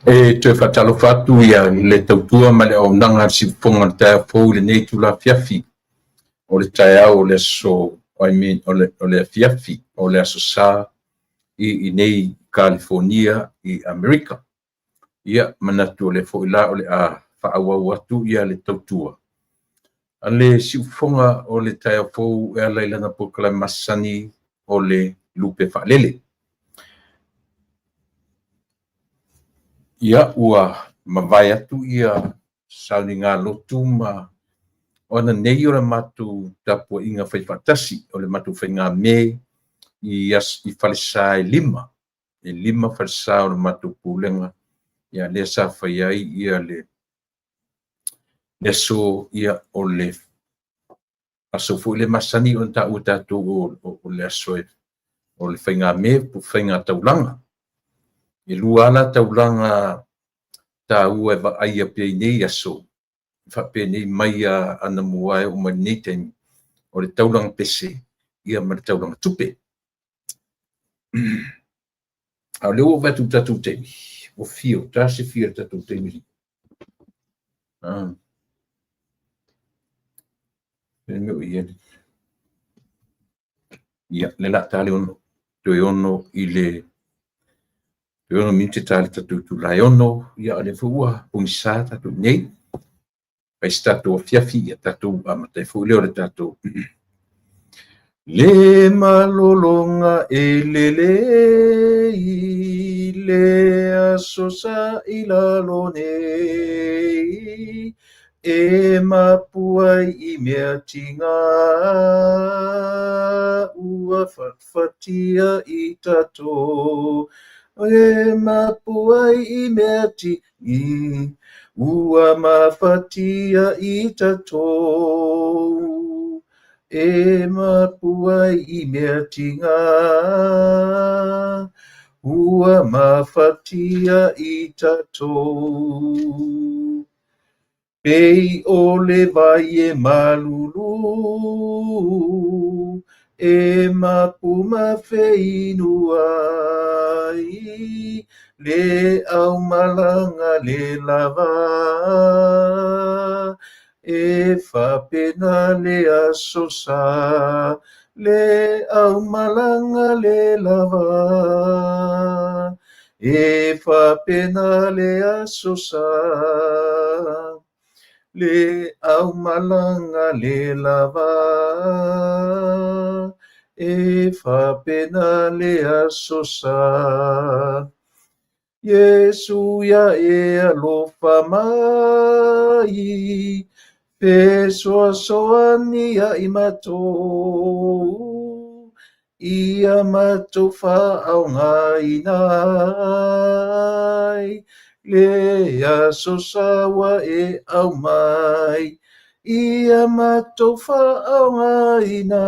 E toe faatalofa atu ia le tautua ma le auaunaga a le Siufofoga o le taeao fou i lenei itula afiafi o le taeao o le aso, I mean, o le afiafi o le Aso Sa i inei Kalifonia i Amerika. Ia, manatu o lea foi la o le a faaauau atu ia le tautua a le Siufofoga o le taeao fou e ala i lana polokalame masani o le Lupe Faalele. Ia, ua mavae atu ia sauniga lotu ma ona nei o le matou tapuaiga faifaatasi o le matou faigamē i falesa e 5, e 5 falesa o le matou pulega, ia lea sa fai ai ia le aso, ia o le aso foi le masani ona taua tatou o le aso o le faigamē po faiga taulaga. E 2 ala taulaga taua e vaaia pea i nei aso, faapenei mai anamua e oo mai lenei taimi, o le taulaga pese ia ma le taulaga tupe. A o lea ua ou vaai atu i le tatou taimi, ua fia, ua ta se fia i le tatou taimi. Ia, le la ta le 6, toe 6 i le toe 6 minute ta le tatou itula e 6, ia o lea foi ua pogisa tatou nei. Fai se tatou afiafi, ia tatou amata ai foi lea o le tatou le malologa e lelei, le aso sa i lalo nei, e mapu ai i mea tiga, ua fatfatia i tatou. E mapu ai i mea tiga, ua mafatia i tatou. E mapu ai i mea tiga, ua mafatia i tatou. Pei o le vai e malulu, e mapu mafeinu ai, le aumalaga le lava, e faapena le aso sa, le aumalaga le lava, e faapena le aso sa, le aumalaga le lava, e faapena le aso sa. Iesu ia e alofa mai, fesoasoani ia i matou, ia matou faaaogaina ai, le aso sa ua e aumai, ia matou faaaogaina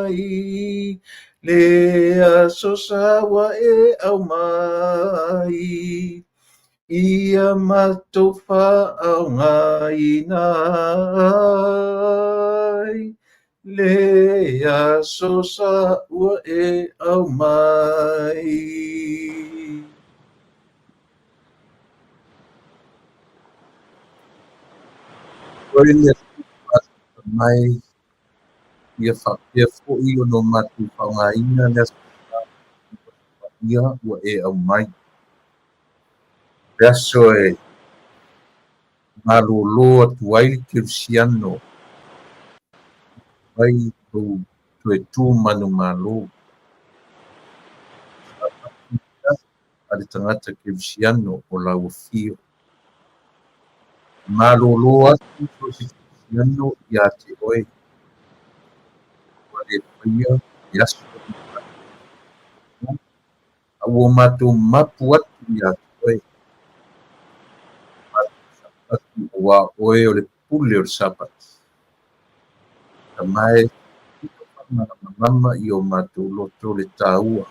ai, le aso sa ua e aumai, ia matou faaaogaina ai, le aso sa ua e aumai. Oi le mai ia faapea foi ona o matou faaaogaina le aso ia ua e aumai. Le aso e malolo atu ai le kerisiano mai lou toe tu manumalo. A le tagata kerisiano o lau afio. Malolo atu so se kerisiano ia te oe. Ua le faia le aso a ua matou mapu atu ia te oe. Matou aua oe o le pule o le Sapati. Tamae malamalama i o matou loto le taua.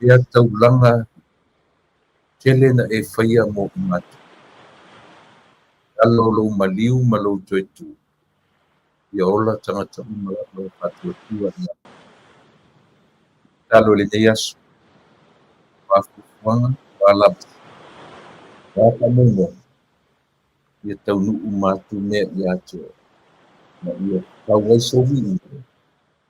Ea taulaga tele na e faia mo i matou. Ala o lou maliu ma lou toe tu. Ia ola tagata uma lava e faatuatua ia tatalo i lenei aso, o a fuafuaga, o a lava, o a faamoemoega, ia taunuu uma atu mea ia te oe, ma ia tau ai sou viiga,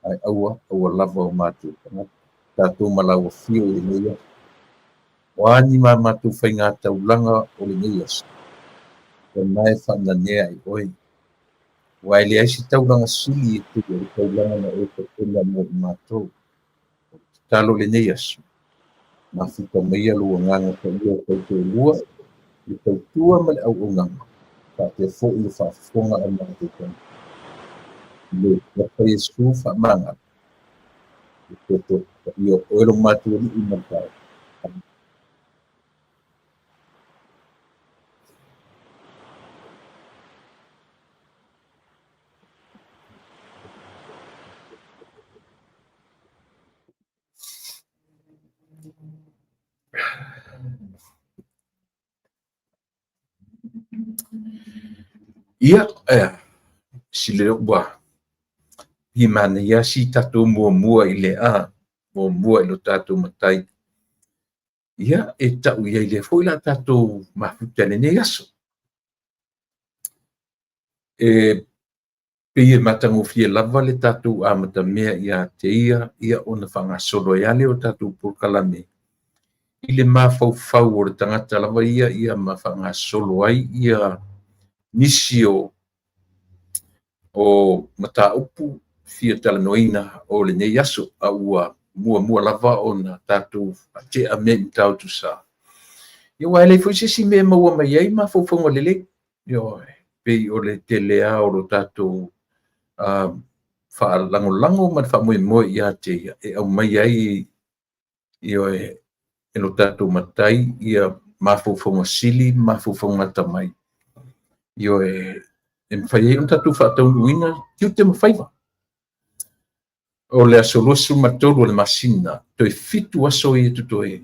ae aua aua lava o matou tagata, tatou ma lau afio i lenei aso. O a ni ma matou faigataulaga o lenei aso, o na e faananea ai oe. Aua e leai se taulaga sili e pei o le taulaga na oe tapena mo i matou. O le tatalo i lenei aso, mafuta maia lou Agaga Paia o tautoalua, le tautua ma le auaunaga, faapea foi le faafofoga a matou tagata. I le alofa Iesu faamagalo, le toto paia o oe lo matou Alii ma le Taofi. Amene. Ia, sile ua i manaia si tatou muamua i le a muamua i lo tatou matai. Ia, e tau i ai lea foi la tatou mafuta i lenei aso. E pei e matagofie lava le tatou amatamea ia te ia, ia ona faagasolo ai lava lea o tatou polokalame i le mafaufau o le tagata lava ia, ia ma faagasolo ai ia nisi o mataupu fia talanoaina o lenei aso, a ua muamua lava ona tatou faatea mea i Matautusa. Ia, aua e leai foi se isi mea e maua mai ai mafaufauga lelei. Ioe, pei o le tele lava o lo tatou faalagolago ma le faamoemoe ia te ia e aumai ai, ioe, e lo tatou matai ia mafaufauga sili ma mafaufauga atamai, ioe, e mafai ai ona tatou faataunuuina tiute ma faiva. O le aso 23 o le masina, toe 7 aso ia totoe,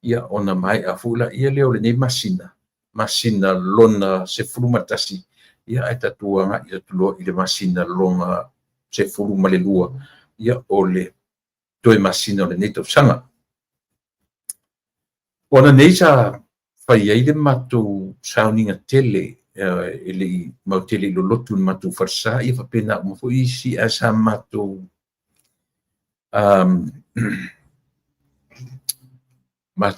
ia ona maea foi laia lea o lenei masina, masina lona 11, ia ae tatou agai atu loa i le masina lona 12, ia o le toe masina o lenei tausaga. O ananei sa fai ai le matou sauniga tele, e le i matou te le i lolotu i le matou falesa, ia faapena uma foi isi, ae sa matou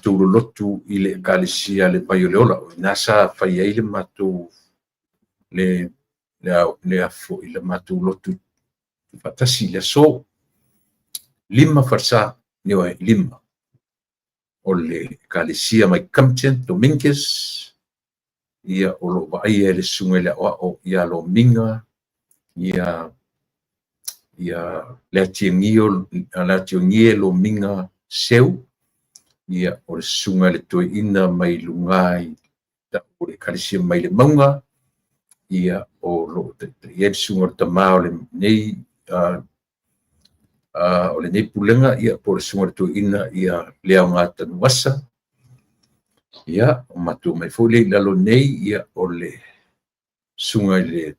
lolotu i le Ekalesia le Vai o le Ola. O i ina sa fai ai le matou le foi le matou lotu faatasi i le aso. 5 falesa, ioe, 5. O le Ekalesia mai Compton, Dominguez, ia o lo o vaaia e le susuga i le aoao ia Lomiga, ia le Ationgie Lomiga Seu, ia o le susuga i le toeaina mai luga i o le Ekalesia mai le Mauga, ia o lo o taitai ai le susuga o le tama o lenei pulega, ia po o le susuga i le toeaina ia Leaoga Tanuasa, ia o matou mai foi le i lalo nei, ia o le susuga i le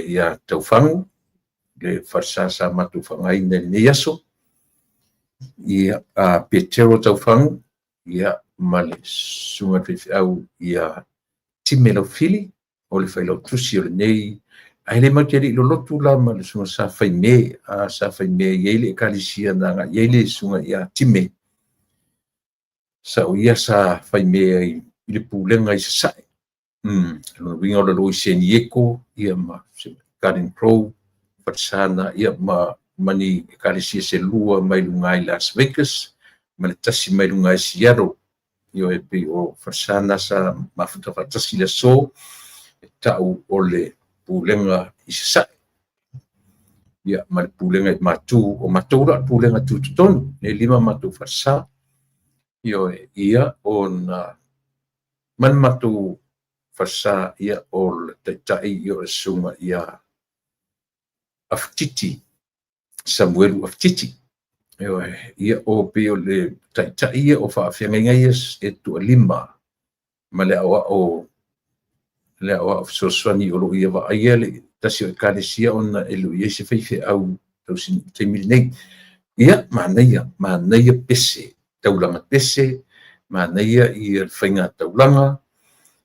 ia Taufagu, le falesa sa matou faaaogaina i lenei aso, ia Petero Taufagu, ia ma le susuga i le faifeau ia Time Laufili, o le failautusi o lenei, ae le matou te le i lolotu la ma le susuga sa faime, sa faime i ai le Ekalesia na agai i ai le susuga ia Time. Sa o ia sa faime ai i le pulega i Sasae. Lona uiga o lalo i San Diego, ia ma Garden Grove, falesa na, ia ma ni Ekalesia se lua mai luga i Las Vegas, ma le tasi mai luga i Seattle. Ioe, pei o falesa na sa mafuta faatasi i le aso, e tau o le pulega i Sasae. Ia, ma le pulega i Matu, o matou la pulega tutotonu, ne 5 matou falesa. Ioe, ia ona ma le matou falesa, ia o le taitai, ia o le susuga ia Afutiti, Samuelu Afutiti. Ioe, ia o pei o le taitai ia o faafeagaiga ia e toalima ma le aoao le aoao fesoasoani o lo o ia vaaia le tasi o ekalesia ona e le o i ai se faifeau tausinuu i le taimi lenei. Ia, manaia, manaia pese, taulaga pese, manaia ia le faiga taulaga.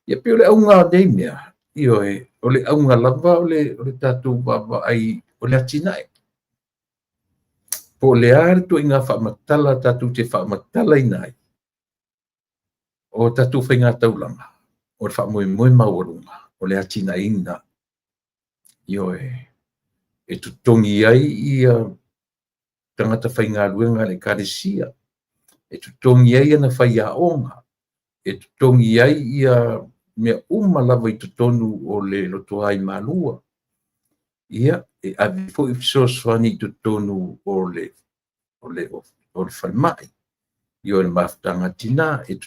Ia pei o le auga o nei mea, ioe, o le auga lava o le tatou vaavaai o le atinae. Po o le a le ituaiga faamatala tatou te faamatalaina ai o tatou faiga taulaga, o le faamoemoe maualuga o le atinaeina, ioe, e totogi ai ia tagata faigaluega a le ekalesia, e totogi ai ana faiaoga, e totogi ai ia mea uma lava i totonu o le lotoa i Malua. Ia, e ave foi fesoasoani i totonu o le falemai, o le mafutaga a tina, e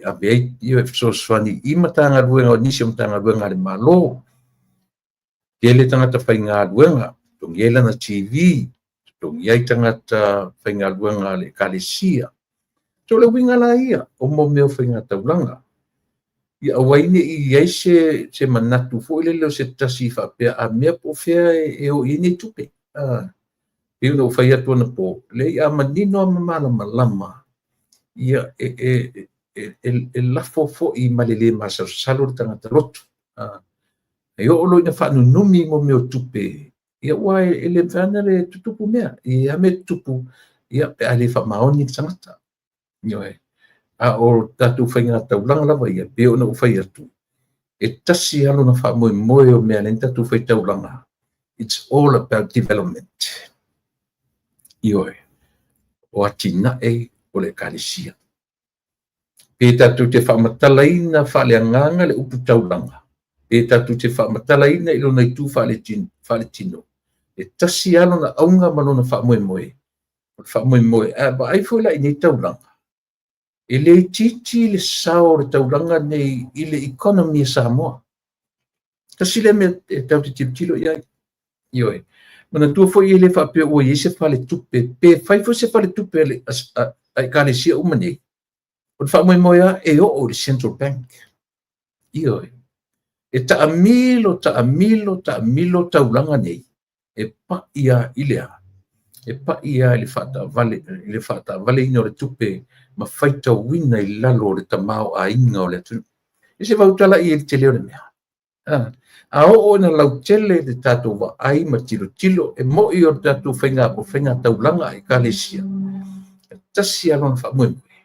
ave ai ia fesoasoani i Matagaluega, o nisi o Matagaluega a le Malo. Tele tagata faigaluega, totogi ai lana TV, totogi ai tagata faigaluega a le ekalesia. So o le uiga la ia o mea o faiga taulaga, ia aua ai ne i i ai se manatu foi lele o se tasi faapea, a mea po o fea e o i ai nei tupe. Pei ona ou fai atu anapo, leai a manino ma malamalama, ia e lafo foi ma le le masalosalo le tagata lotu. E oo loa ina faanunumi mo mea o tupe, ia aua e le mafai ona le tutupu mea. E i ai lava mea e tutupu, ia pe a le faamaoni le tagata. Ioe. A o tatou faiga taulaga lava ia, pei ona ou fai atu, e tasi lava lona faamoemoe o mea e ala ai ona tatou fai taulaga, it's all about development. Ioe. O atinae o le ekalesia. Pe tatou te faamatalaina faaleagaga le upu taulaga, pe tatou te faamatalaina i lona itu faaletino, e tasi lava lona auga ma lona faamoemoe. O le faamoemoe, a vaai foi la i nei taulaga, e le itiiti le sao o le taulaga nei i le economy a Samoa. Tasi lea mea e tatou te tilotilo i ai. Ioe. Manatua foi e le faapea ua i ai se faletupe, pe fai foi se faletupe a ekalesia uma nei, o le faamoemoe lava e oo i le Central Bank. Ioe. E taamilo, taamilo, taamilo taulaga nei, e pai lava i le a? E pai lava i le faataavale, i le faataavaleina o le tupe ma faitauina i lalo o le tamaoaiga o le atunuu. E se fautala i ai le tele o le mea. A oo ina lautele le tatou vaai ma tilotilo, e moni o le tatou faiga, o faiga taulaga a ekalesia, e tasi lava lona faamoemoe.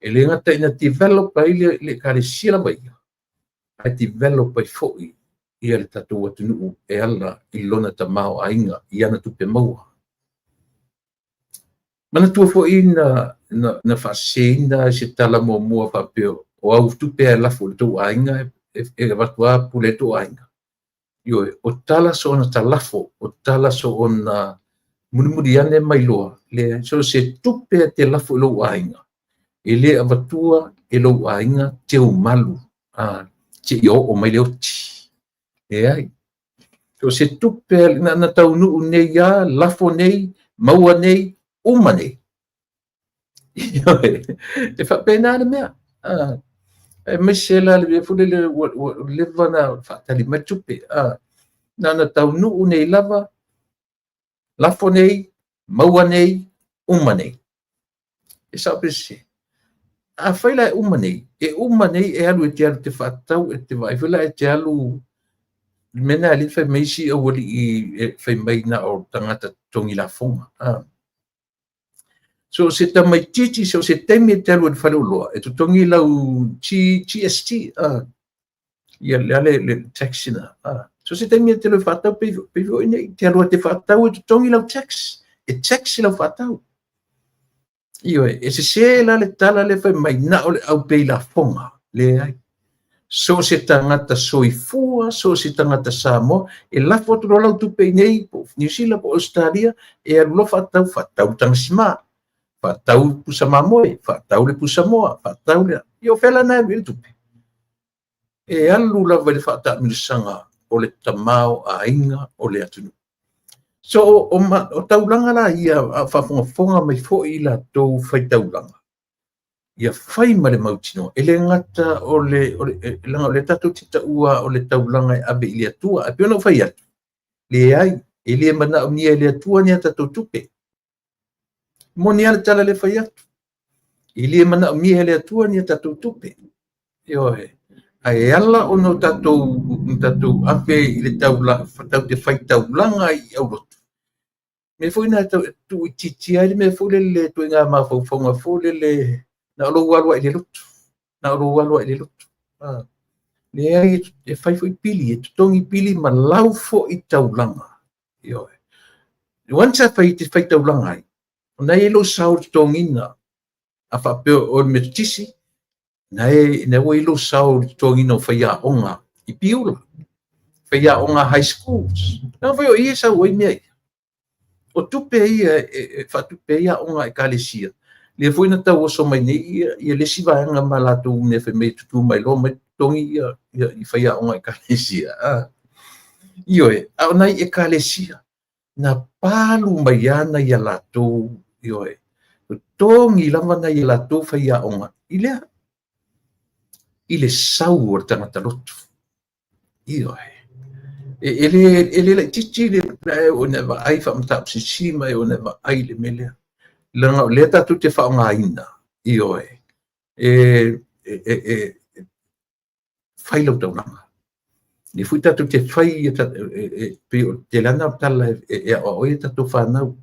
E le gata ina develop ai le ekalesia lava ia, ae develop ai foi ia le tatou atunuu e ala i lona tamaoaiga i ana tupe maua. Manatua foi na faaseseina se tala muamua faapea o au tupe e lafo i le tou aiga e avatu lava pule ai tou aiga. Ioe, o tala soona talafo, o tala soona mulimuli ane ma iloa, leai, so o se tupe e te lafo i lou aiga, e le avatua e lou aiga teumalu seia oo mai le oti. Leai. So o se tupe na taunuu nei lava, lafo nei, maua nei, uma nei. E faapena le mea. Aemaise la le mea foi lele ua leva ona faatali mai le tupe. Na ona taunuu nei lava, lafo nei, maua nei, uma nei. E sao pe sese? Afai la e uma nei, e uma nei e alu e te alu te faatau, e te vaai foi la e te alu le mea lena e fai mai isi aualii e fai mai na o tagata totogi lafoga. So se tamaitiiti, so se taimi e te alu i le faleoloa, e totogi lau GST, ia le le tax ina. So se taimi e te alu e faatau, pei foi nei, te alu te faatau e totogi lau tax, e tax lau faatau. Ioe, e sese la le tala le fai mai na o le au pei lafoga. Leai. So o se tagata soifua, so o se tagata Samoa, e lafo atu loa lau tupe i nei, po o Niu Sila, po o Australia, e alu loa faatau, faatau le tagasima, faatau le pusa mamoe, faatau le pusa moa, faatau le... Ia o fea la na alu i ai le tupe? E alu lava i le faataamilosaga o le tamaoaiga o le atunuu. So o taulaga la ia, a o faafogafoga mai foi i latou fai taulaga, Ia fai ma le mautinoa, e le gata o le, o le, leaga o lea tatou te taua o le taulaga e ave i le Atua. Ae pei ona ou fai atu, leai, e le manaomia e le Atua ni a tatou tupe. Moni lava le tala lea e fai atu. E le manaomia e le Atua ni a tatou tupe. Ioe. Ae ala ona o tatou ave i le taulaga, tatou te faitaulaga i aulotu, mea foi na e tuuitiitia ai le mea foi lele, ituaiga mafaufauga foi lele, na o lou alu lava i le lotu, na o lou alu lava i le lotu. Leai, e fai foi pili, e totogi pili ma lau foi taulaga. Ioe. Once a fai e te faitaulaga ai, ona e i ai lou sao i le totogiina. A faapea o le Metotisi, na e na ua i ai lou sao i le totogiina o faiaoga i Piula, faiaoga high schools. Leaga foi o i e sau ai mea ia. O tupe ia e faatupe ai aoga a ekalesia, lea foi na tauoso mai nei ia le isi vaega ma latou mea fai mai e tutu mai loa omai totogi i faiaoga a ekalesia. Ioe, a o nai ekalesia na palu mai lava nai a latou, ioe, totogi lava nai a latou faiaoga i lea, i le sau o le tagata lotu. Ioe. E le laitiiti le e oo ina e vaai faamataupu ma e oo ina e vaai i le mea lea. Leaga o lea tatou te faaaogaina, ioe, e fai lau taulaga. Lea foi tatou te fai, e pei o le tele lava na o tala e aoao ai a tatou fanau,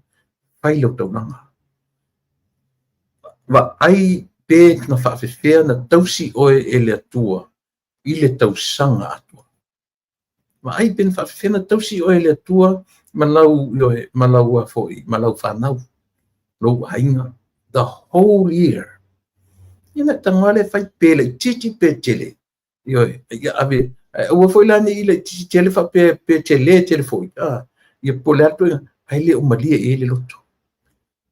fai lau taulaga. Vaai pe na faafefea na tausi oe e le Atua i le tausaga atoa. Vaai pe na faafefea na tausi oe e le Atua ma lau, ioe, ma lau foi, ma lau fanau, lou aiga, the whole year. Ia na tago lava lea fai pe laitiiti pe tele. Ioe, ia ave, ae aua foi la ne i laitiiti tele faapea pe tele tele foi. Ia po o le a ituaiga, ae le o malie i ai le loto.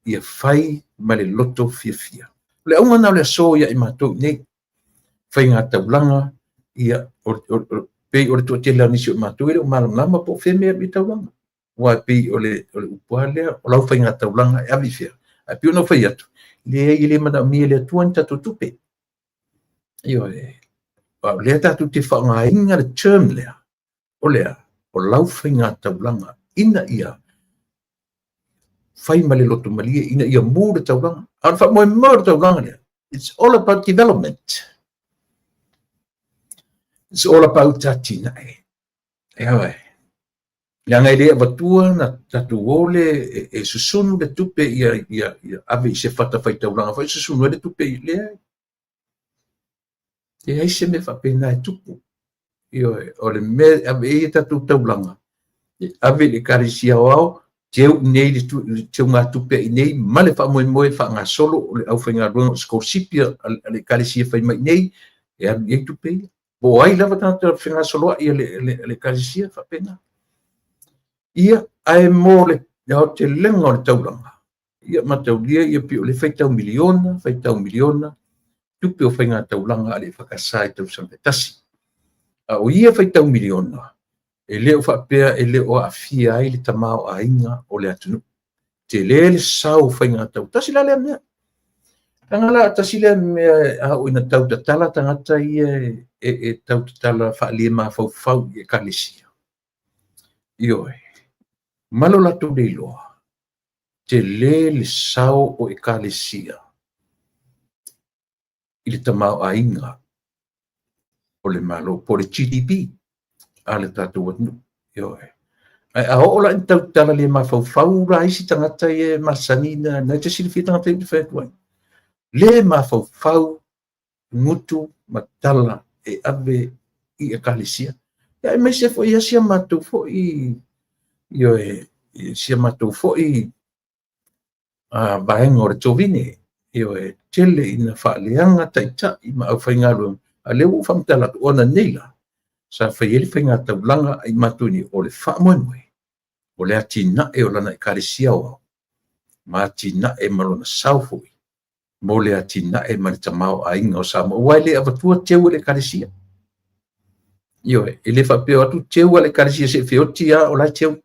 Ia fai ma le loto fiafia. O le auga lena o le aso ia i matou nei, faiga taulaga, ia, pei o le toatele o nisi o matou e le o malamalama po o fea mea e alu i ai taulaga. Aua e pei o le upu lava lea, o lau faiga taulaga e ave i fea. Ae pei ona ou fai atu, leai, e le manaomia e le Atua ni tatou tupe. Ioe. A o lea tatou te faaaogaina le term lea, o lea, o lau faiga taulaga ina ia fai ma le loto malie, ina ia mu le taulaga. A o le faamoemoe o le taulaga lea, it's all about development. It's all about atinae. Ioe. Leaga e le avatua na tatou o le e susunu le tupe ia ave i se fata faitaulaga foi susunu ai le tupe i leai. Leai se mea faapena e tupu. Ioe, o le mea e ave ai a tatou taulaga, e ave i le Ekalesia Aoao, teu i inei le teugatupe i inei ma le faamoemoe faagasolo o le aufaigaluega o sikolasipi a le Ekalesia e fai mai i inei, e alu i ai tupe ia. Po o ai lava tagata fegasoloai a le Ekalesia, e faapena. Ia, ae mo le aotelega o le taulaga, ia mataulia ia pei o le faitau miliona, faitau miliona, tupe o faiga taulaga a le EFKS i tausaga taitasi. A o ia faitau miliona, e le o faapea e le o aafia ai le tamaoaiga o le atunuu. Tele le sao o faiga taulaga. Tasi la lea mea. Leaga la tasi lea mea a oo ina tau tatala tagata ia e tau tatala faale-mafaufau i ekalesia. Ioe. Ma lo latou le iloa, tele le sao o ekalesia i le tamaoaiga o le Malo, po o le GDP a le tatou atunuu. Ioe. Ae a oo la ina tau tatala le mafaufau la isi tagata ia e masani na e te silafia tagata ia ou te fai atu ai. Le mafaufau gutu ma tala e ave i ekalesia. Ia aemaise foi ia si a matou foi, ioe, si a matou foi vaega o le tovine, ioe, tele ina faaleaga taitai ma aufaigaluega. A lea ua ou faamatala atu, o ananei la, sa fai ai le faiga taulaga a i matou nei, o le faamoemoe, o le atinae o lana ekalesia aoao, ma atinae ma lona sao foi, mo le atinae ma le tamaoaiga o Samoa. Aua e le avatua teu e le ekalesia. Ioe, e le faapea o atu teu a le ekalesia se i feoti lava o la e teu.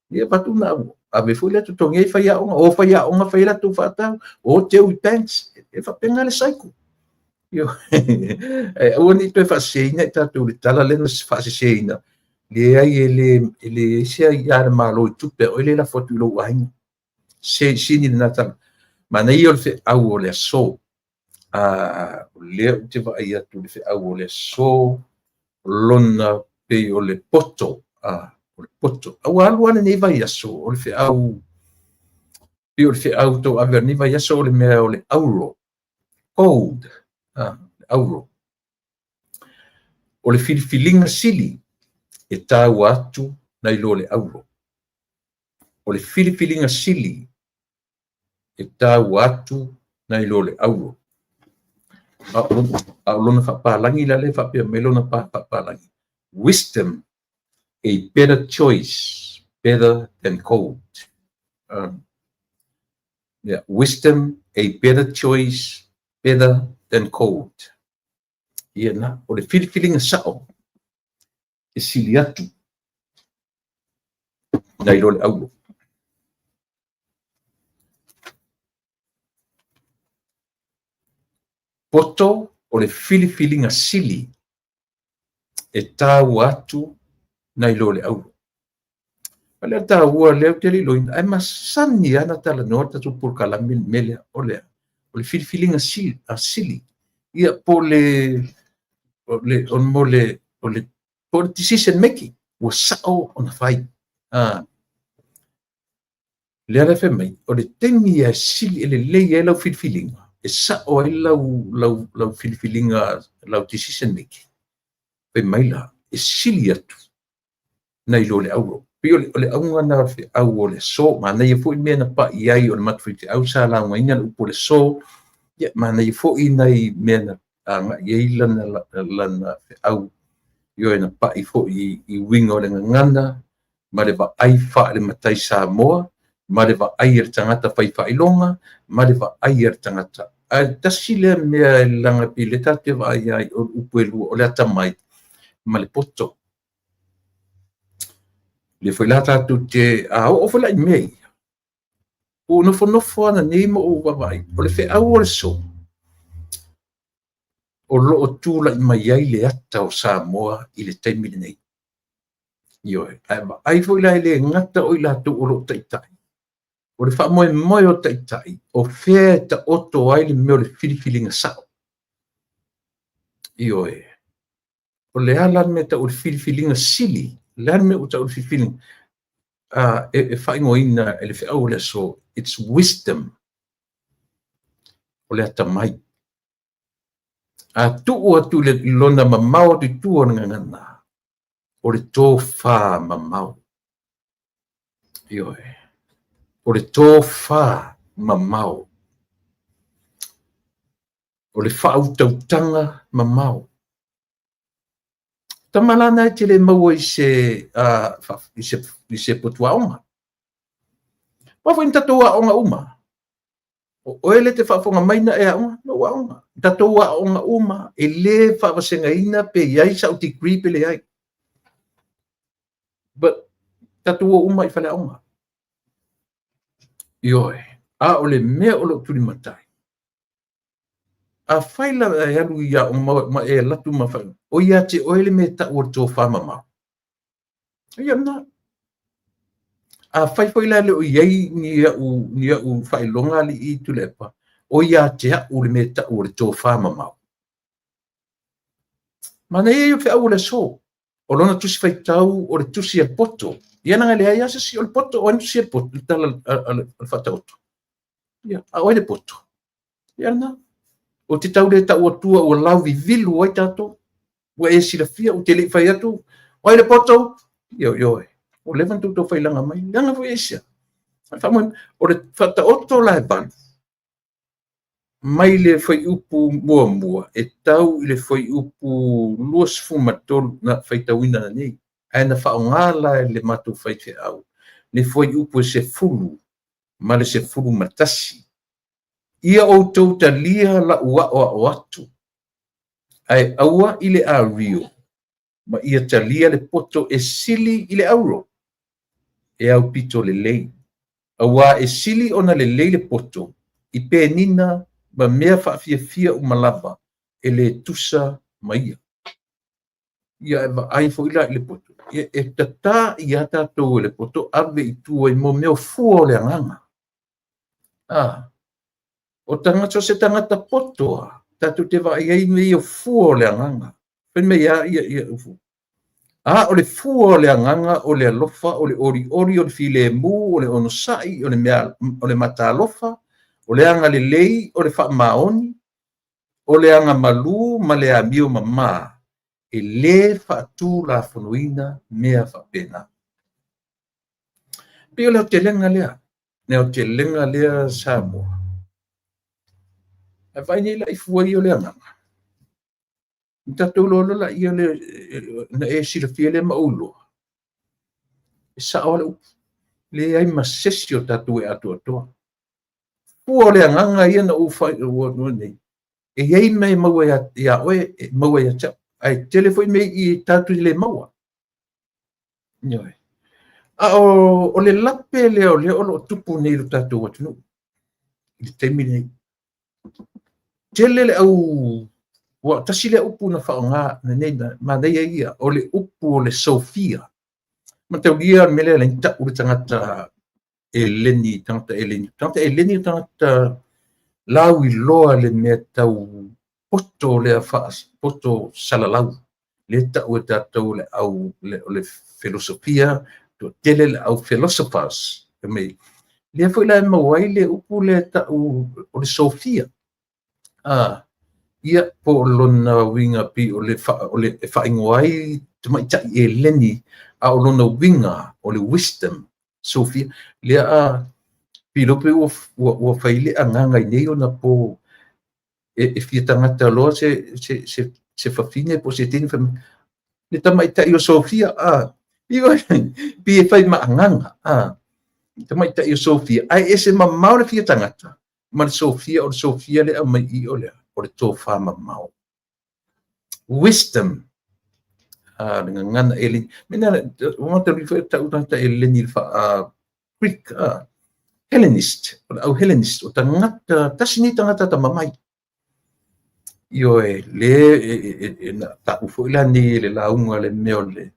Ia avatu na ave foi lea totogi ai faiaoga, o faiaoga fai ai latou faatau, o teu i banks, e faapena le cycle. Ae aua ne i toe faaseseina i tatou i le tala lea na faaseseina, leai e le e leai se aia a le Malo i tupe a oe lea e lafo atu i lou aiga. Se sini lena tala. Manaia o le feau o le aso. O lea ou te vaai atu i le feau o le aso, lona pei o le poto, o le poto. A ua alu lava lenei vaiaso, o le feau, pei o le feau tauave o lenei vaiaso o le mea o le auro, gold, le auro. O le filifiliga sili e taua atu nai lo le auro. O le filifiliga sili e taua atu nai lo le auro. A o lona faapalagi la lea e faapea mai lona faapalagi, wisdom a better choice, better than gold. Yeah, wisdom a better choice, better than gold. Ia na, o le filifiliga sao e sili atu nai lo le auro. Poto o le filifiliga sili e taua atu nai lo le auro. O lea taua lea ou te le iloaina, ae masani lava ona talanoa le tatou polokalame i le mea lea, o le a? O le filifiliga sili, a sili. Ia, po o le, o le, o mo le, o le, po o le decision making, ua sao ona fai. Lea la e fai mai, o le taimi e sili e lelei ai lau filifiliga, e sao ai lau, lau, lau filifiliga, lau decision making, fai mai la, e sili atu nai lo le auro. Pei o le auga lena o le feau o le aso. Manaia foi mea na pai ai o le matou faifeau sa laugaina le upu o le aso. Ia, manaia foi nai mea na agai ai lana, lana feau. Ioe, na pai foi i uiga o le gagana ma le vaai faale-matai Samoa, ma le vaai a le tagata fai faailoga, ma le vaai a le tagata. Ae tasi lea mea e laga pei lea tatou te vaai ai, o upu e lua, o le atamai ma le poto. Lea foi la tatou te, a oo foi la i mea ia, ua ou nofonofo lava nei ma ou vaavaai, o le feau o le aso, o lo o tulai mai ai le ata o Samoa i le taimi lenei. Ioe, ae vaai foi la e le gata o i latou o lo o taitai, o le faamoemoe o taitai, o fea e taoto ai le mea o le filifiliga sao. Ioe, o le a la le mea e tau o le filifiliga sili, o le a le mea ua tau o le filifiliga, e faaigoaina e le feau o le aso, it's wisdom, o le atamai. A tuu atu i lona mamao atu i tua o le gagana, o le tofa mamao. Ioe, o le tofa mamao. O le faautautaga mamao. Tama la na e te le maua i se, i se, i se potuaoga. Aua foi ni tatou aoga uma. O oe lea e te faafofoga mai na e aoga, na ou aoga. Tatou aoga uma, e le faavasegaina pe i ai sau degree pe leai. But, tatou o uma i faleaoga. Ioe, a o le mea o lo o tulimatai, afai la e alu i aoga ma e alu atu ma fai, o ia te oe le mea e tau o le tofa mamao. Ia lena. Afai foi la e le o i ai ni au, ni au faailoga alii Tuilaepa, o ia te au le mea e tau o le tofa mamao. Manaia ia o feau o le aso. O lona tusi faitau o le tusi a le poto. Ia leaga e leai lava se isi o le poto, o ai na tusia le poto, le tala a le Faataoto. Ia, a o ai le poto? Ia lena. Ou te tau le tau atua ua lauvivilu ai tatou. Ua e silafia, ou te le i fai atu, o ai le poto? Ioe, ioe. Ua leva ona tou tau failaga mai. Leaga foi aisea? O le Faataoto la e valu, mai le fuaiupu muamua e tau i le fuaiupu 23 na faitauina nanei, ae na faaaoga la e le matou faifeau le fuaiupu e 10 ma le 11. Ia outou talia lau aoao atu, ae aua i le ario, ma ia talia le poto e sili i le auro, e aupito lelei. Auā e sili ona lelei le poto i penina ma mea faafiafia uma lava. e le tusa ma ia. Ia e vaai foi la i le poto, ia e tatā ia tatou e le poto ave i tua i mo mea o fua o le agaga. O tagata, o se tagata poto a, tatou te vaai ai mea ia o fua o le agaga. Fai mai a ia ia ufu. A o le fua o le agaga o le alofa, o le olioli, o le filemu, o le onosai, o le mea, o le matalofa, o le agalelei, o le faamaoni, o le agamalu ma le amio mamā, e lē faatulafonoina mea faapena. Pei o le aotelega lea, le aotelega lea Samoa. Ae vaai nei la i fua ia o le agaga. Na tatou iloa loa laia le, na e silafia lea ma ou iloa. E sao le upu. Leai ma sesi o tatou e atoatoa. Fua o le agaga ia na ou fai ua nei. E i ai mea e maua ia oe, e maua ia te au. Ae tele foi mea i tatou te le maua. Ioe. A o le lape lea o lea o lo o tupu nei i lo tatou atunuu i le taimi lenei. Tele le au, ua tasi lea upu na faaaoga nei, manaia ia, o le upu o le Sofia. Mataulia le mea lea e tau le tagata Eleni, tagata Eleni. Tagata Eleni o tagata lauiloa le mea tau poto lea poto salalau. Le tau e tatou le au o le filosofia, toatele le au philosophers. Mai, lea foi la e maua ai le upu lea tau o le Sofia. Ia po o lona uiga pei o le e faaigoa ai tamaitai Eleni, a o lona uiga o le wisdom, Sofia. Lea a pilo pe ua fai le agaga i nei ona po e fia tagata loa se fafine po se teine le tamaitai o Sofia, pi e fai ma agaga, tamaitai o Sofia, ae ese mamao le fia tagata ma le Sofia, o le Sofia le aumai i o lea, o le tofa mamao. Wisdom. Le gagana Eleni. Mena, ua mataulia foi tau tagata Eleni le Greek, Hellenist, o le au Hellenist, o tagata, tasi nei tagata tamamai. Ioe, le e na tau foi la nei le lauga le mea o le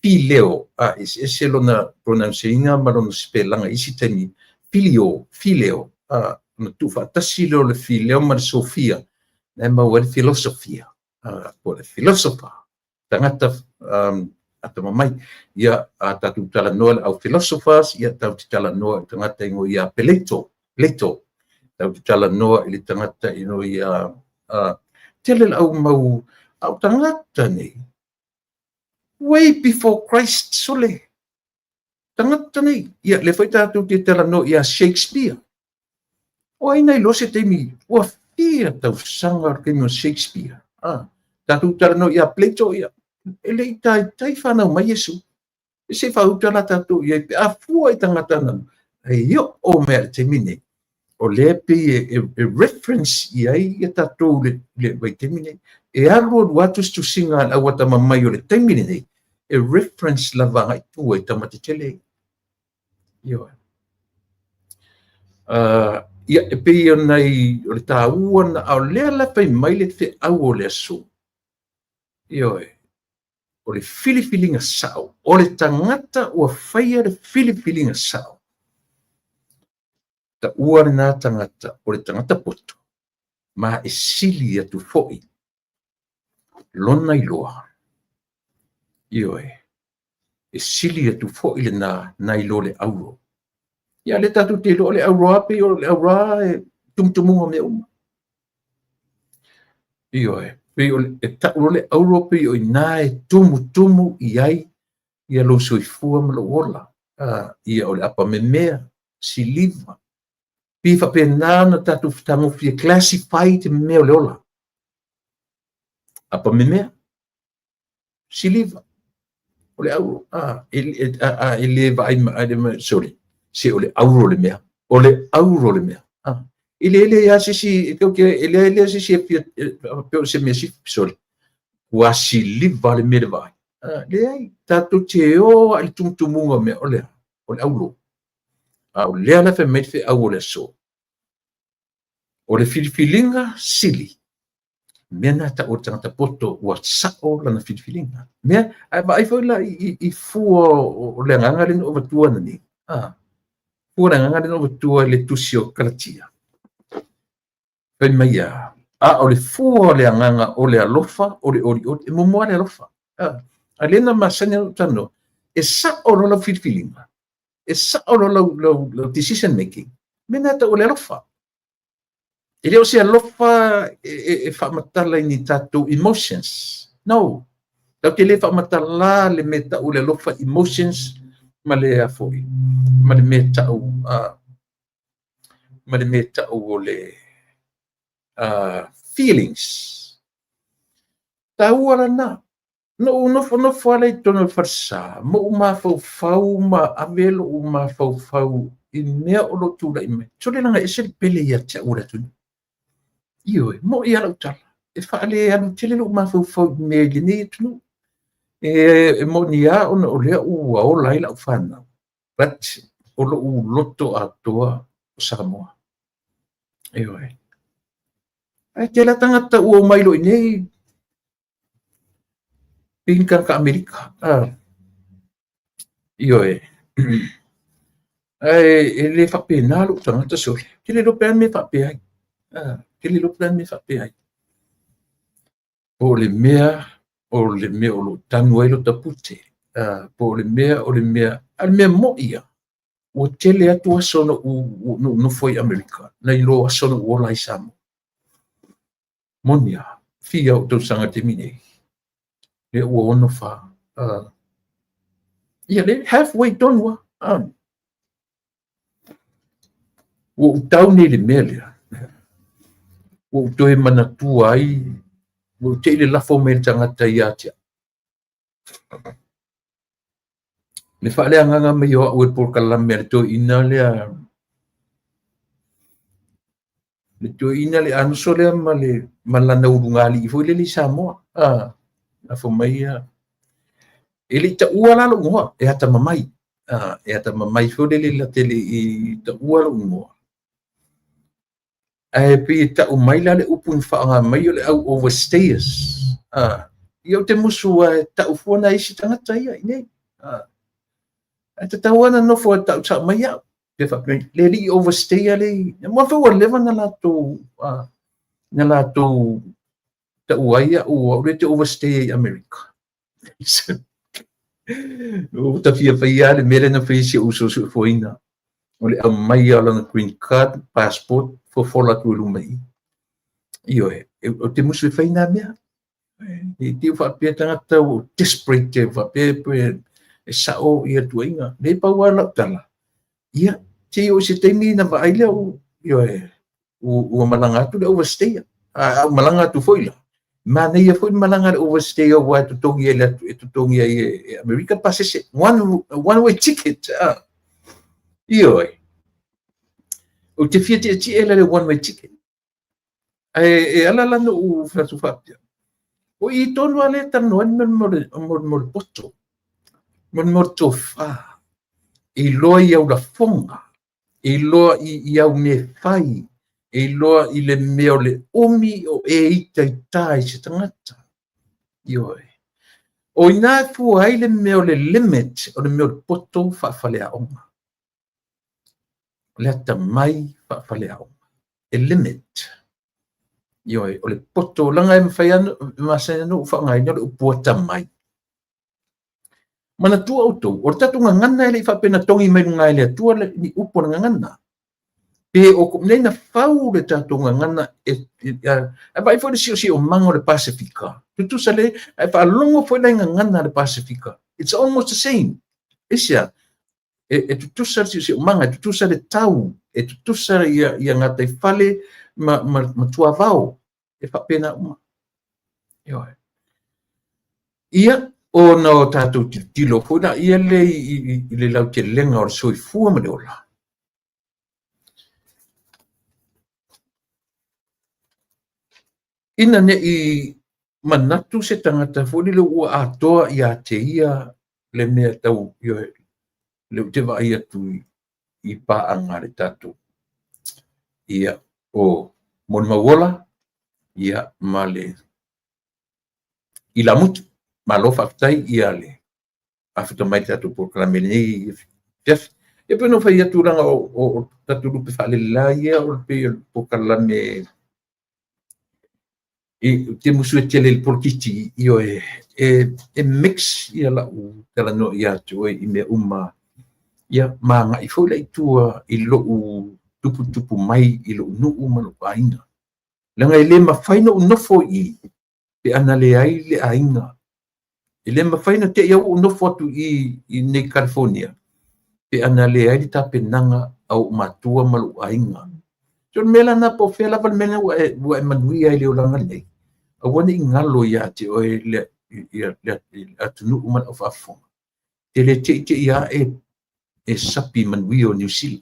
fileo, ese lona pronunciaina ma lona spelaga isi taimi, filio, fileo, na tuufaatasi lea o le fileo ma le Sofia, na e maua ai le filosofia, po o le philosopher, tagata atamamai. Ia, a tatou talanoa le au philosophers, ia tatou te talanoa i tagata igoa ia Plato, Plato. Tatou te talanoa i le tagata igoa ia tele le au mau au tagata nei. Way before Christ, sole. Tagata nei. Ia, le foi tatou te talanoa ia Shakespeare. O ai nei iloa se taimi, ua fia tausaga o le taimi o Shakespeare. Tatou talanoa ia Plato, ia, e le i taitai whanau mai Iesu. E se whauta la tatou ia pe a fua i tagata na. E io o mea le taimi nei. O lea pei e reference i ai ia tatou le vaitaimi nei. E alu alu atu tusiga le au atamamai o le taimi lenei, e reference lava agai tua i tamatetele. Ioe. Ia, e pei ona i o le tāua na, a o lea la fai mai le feau o le aso. Ioe. O le filifiliga sao. O le tagata ua faia le filifiliga sao. Taua lena tagata o le tagata poto, ma e sili atu foi lona iloa. Ioe. E sili atu foi lena nai lo le auro. Ia le tatou te iloa le auro a pei o le auro a e tumutumuga o mea uma. Ioe. Pei o le, e tau le auro pei o ina e tumutumu i ai ia lou soifua ma lou ola. Ia o le apamemea, siliva. Pei faapena na tatou fetagofie classify te mea o le ola. Apamemea, siliva, o le auro, e le vaai ma, sorry, se o le auro le mea, o le auro le mea. E le le ia sisi, e ke e le le sisi e fia, pe o se mea si, sorry, ua siliva le mea le vaai. Le ai, tatou te o a i le tumutumuga o mea, o le auro. A o lea la fai mai le feau o le aso. O le filifiliga sili, Mea na tau o le tagata poto ua sa'o lana filifiliga. Mea, ae vaai foi la i fua o le agaga lea na ou avatua ananei, fua o le agaga lea na ou avatua i le tusi o Kalatia. Fai mai a, a o le fua o le agaga o le alofa, o le olioli, e muamua le alofa. A lea na masani ona ou talanoa, e sa'o loa lau filifiliga, e sa'o loa lau decision making, mea na tau o le alofa. E le o se alofa e faamatala i ni tatou emotions. No. Tatou te le faamatala le mea tau le alofa emotions ma le a foi, ma le mea tau ma le mea tau o le feelings. Taua lana. Na ou nofonofo lava lea i totonu o le falesa, ma ou mafaufau ma ave lou mafaufau i mea o lo o tulai mai. Sole leaga e ese le pele ia te au o le atunuu. Ioe, mo'i lava lau tala, e faalealu tele lou mafaufau i mea i lenei atunuu. E moni lava ona o lea ua ola ai lau fanau, but o lou loto atoa o Samoa. Ioe. Ae tele lava tagata ua omai loa i inei, pei ni tagata Amerika. Ioe. Ae e le faapena lou tagata sole. Ou te le iloa pe a le mea e faapea ai. Ou te le iloa pe a le mea e faapea ai. Po o le mea o le mea o lo o tanu ai lota pute. Po o le mea o le mea, a o le mea moi ia, ua tele atu aso na ou nofo ai i Amerika, nai lo aso na ou ola ai i Samoa. Moni a, fia ou tausaga i le taimi nei, lea ua 64. Ia le halfway tonu lava. Ua ou tau nei i le mea lea, ua ou toe manatua ai, ua ou te i le lafo mai e le tagata ia te au. Le faaleagaga mai o au e le polokalame a le toeaina lea, le toeaina le Anuso lea ma le ma lana ulugalii foi lele i Samoa. Lafo mai ia. E le i taua la lou igoa, e atamamai. E atamamai foi lele la te le i taua lou igoa. Ae pei e tau mai la le upu na faaaoga mai o le au overstayers. Ia ou te musu lava e tau fua nai isi tagata ia i inei. Ae tatau lava ona nofo e tau sao mai au. Pe faapea, le alii overstayer le i... Mo foi ua leva na latou, na latou tau ai au, au le te overstay i Amerika. Ua ta fia faia le mea lea na fai e si ou uso soifuaina. O le aumaia o lana green card, passport, fofola atu i luma i i. Ioe, ou te musu e fai nā mea. I te faapea tagata ua desperate, faapea e sao ia tuuaiga. Lea pau lava lau tala. Ia, se i oo i se taimi na vaai lea, ioe, ua malaga atu le overstayer. A ua malaga atu foi la, manaia foi le malaga a le overstayer aua e totogi ai e totogi ai e Amerika pasese. One way ticket. Ioe. Ou te fia tietie la le one way ticket. Ae e ala la na ou fai atu faapea, o i tonu lava lea e talanoa ai le mea mo le poto, mo le mea o le tofa, e iloa i au lafoga, e iloa i au mea fai, e iloa i le mea o le umi o e itaita i se tagata. Ioe. O ina e fua ai le mea o le limit o le mea o le poto faafaleaoga. O le atamai faafaleaoga. E limit. Ioe, o le poto, leaga e mafai lava, e masani ona ou faaaogaina le upu atamai. Manatua outou, o le tatou gagana e le i faapea na togi mai luga e le Atua ni upu o le gagana. Pe o nei na fau le tatou gagana e vaai foi le siosiomaga o le Pasefika. Tutusa le, ae faalogo foi la i gagana a le Pasefika. It's almost the same. Aisea? E tutusa le siosiomaga, e tutusa le tau, e tutusa ia gataifale ma tuavao. E faapena uma. Ioe. Ia, ona o tatou tilotilo foi laia lea i le lautelega o le soifua ma le ola. Ina ne i manatu se tagata foi lele ua atoa ia te ia le mea tau, ioe, lea ou te vaai atu i paaga a le tatou. Ia, o Molimau Ola, ia, ma le ilamutu. Malo faafetai ia le afuta mai tatou polokalame lenei afiafi. Ia pei ona ou fai atu leaga o tatou lupe faalelela ia o le pei o le polokalame e te musu e tele i le polokiki, ioe, e mix ia lau talanoa ia te oe i mea uma, ia ma agai foi la i tua i lou tuputupu mai i lou nuu ma lou aiga. Leaga e le mafai ona ou nofo i i pe ana leai le aiga. E le mafai ona te i au ou nofo atu i i nei California pe ana leai le tapenaga a ou matua ma lou aiga. So o le mea la lena, po o fea lava le mea ua e manuia ai i le olaga lenei, aua ne i galo ia te oe le atunuu ma le aufaafofoga. E te le teitei lava e sapi i manuia o Niu Sila.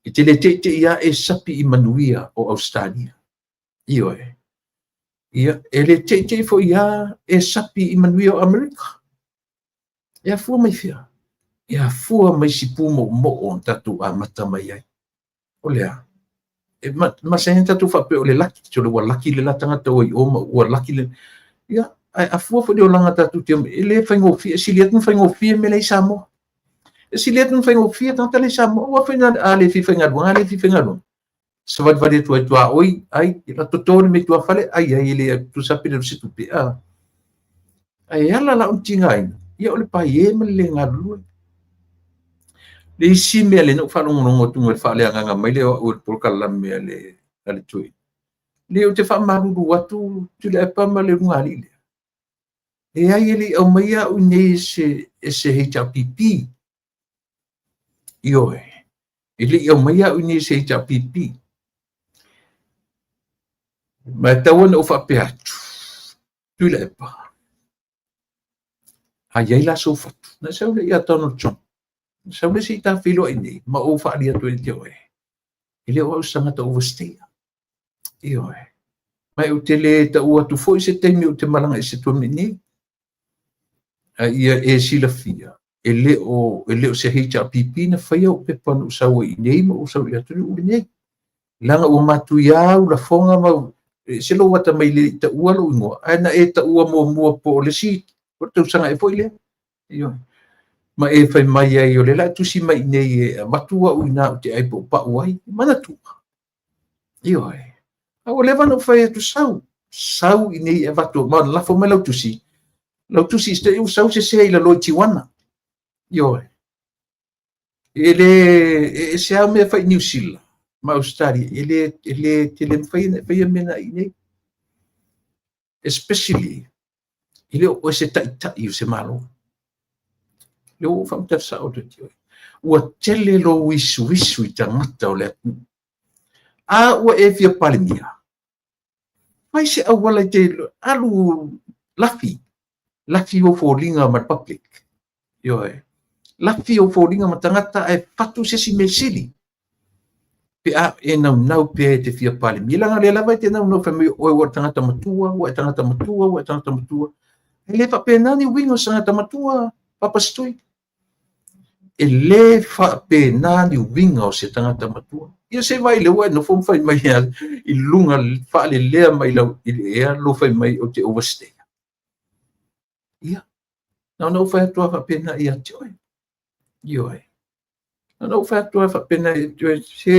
E te le teitei lava e sapi i manuia o Ausetalia. Ioe. Ia, e le teitei foi lava e sapi i manuia o Amerika. E afua mai fea? E afua mai si pumoomoo na tatou amata mai ai. O le a? E masani ona tatou faapea o le laki, sole ua laki le la tagata ua i o ma ua laki le... Ia, ae a fua foi le olaga tatou te e le faigofie, e sili atu ona faigofie mea la i Samoa. E sili atu ona faigofie tagata la i Samoa, aua foi a le fia faigaluega, a le fia faigaluega. Savalivali atu ai tuaoi, ai, la toto le mea i tuafale, ai, ai, e le tusa pe le o se tupe. Ae ala la ona tigaina, ia o le paie ma le le galulue. Le isi mea lea na ou faalogologo atu i le faaleagaga mai lea o au e le polokalame a le Toeaina. Leai, ou te faamalulu atu Tuilaepa ma le ulugalii lea. Leai, e le i aumaia au i inei e se HRPP. Ioe, e le i aumaia au i inei e se HRPP. Ma e tatau ona ou faapea atu, Tuilaepa, a i ai la sou fatu, na e sau lea ia Donald Trump, na sau lea se i ta feiloai nei, ma ou faaali atu ai ia te oe, e le o au se tagata overstayer. Ioe. Ma ou te le taua atu foi se taimi ou te malaga ese atu ai nei. A ia e silafia, e le o se HRPP na faia ou pepa na ou sau ai i nei ma ou sau i le atunuu lenei. Leaga ua matuia au lafoga ma e ese lou atamai e le i taua lou igoa, ae na e taua muamua po o le isi po o le tausaga ea foi lea. Ioe. Ma e fai mai ai o lea o le a tusi mai i inei e avatu au i ina ou te ai po o pau ai. Manatua. Ioe. A ua leva ona ou fai atu sau. Sau i inei e avatu, ma lafo mai lau tusi. Lau tusi ua sau sese i lalo i Tijuana. Ioe. E le, e ese lava mea e fai i Niu Sila ma Ausetalia, e le, e le tele mafai ona e faia mea na i inei. Especially, e le o oe se taitai o se Malo. Lea ua ou faamatala sao atu ia te oe. Ua tele lou isuisu i tagata o le atunuu. A ua e fia Palemia, fai se auala e te alu lafi, lafi ou foliga ma le public. Ioe. Lafi ou foliga ma tagata ae fatu se isi mea sili. Pe a e naunau pea e te fia Palemia. Leaga o lea lava e te naunau fai mai oe ua tagata matua, ua e tagata matua, ua e tagata matua. E le faapena ni uiga o se tagata matua, Papa Stui. E le faapena ni uiga o se tagata matua. Ia se i vaai lea ua e nofo ma fai mai i luga faalelea mai lau i le ea lou fai mai ou te overstay. Ia, na ona ou fai atu lava faapena ia te oe. Ioe. Na ona ou fai atu lava faapena ia te oe, se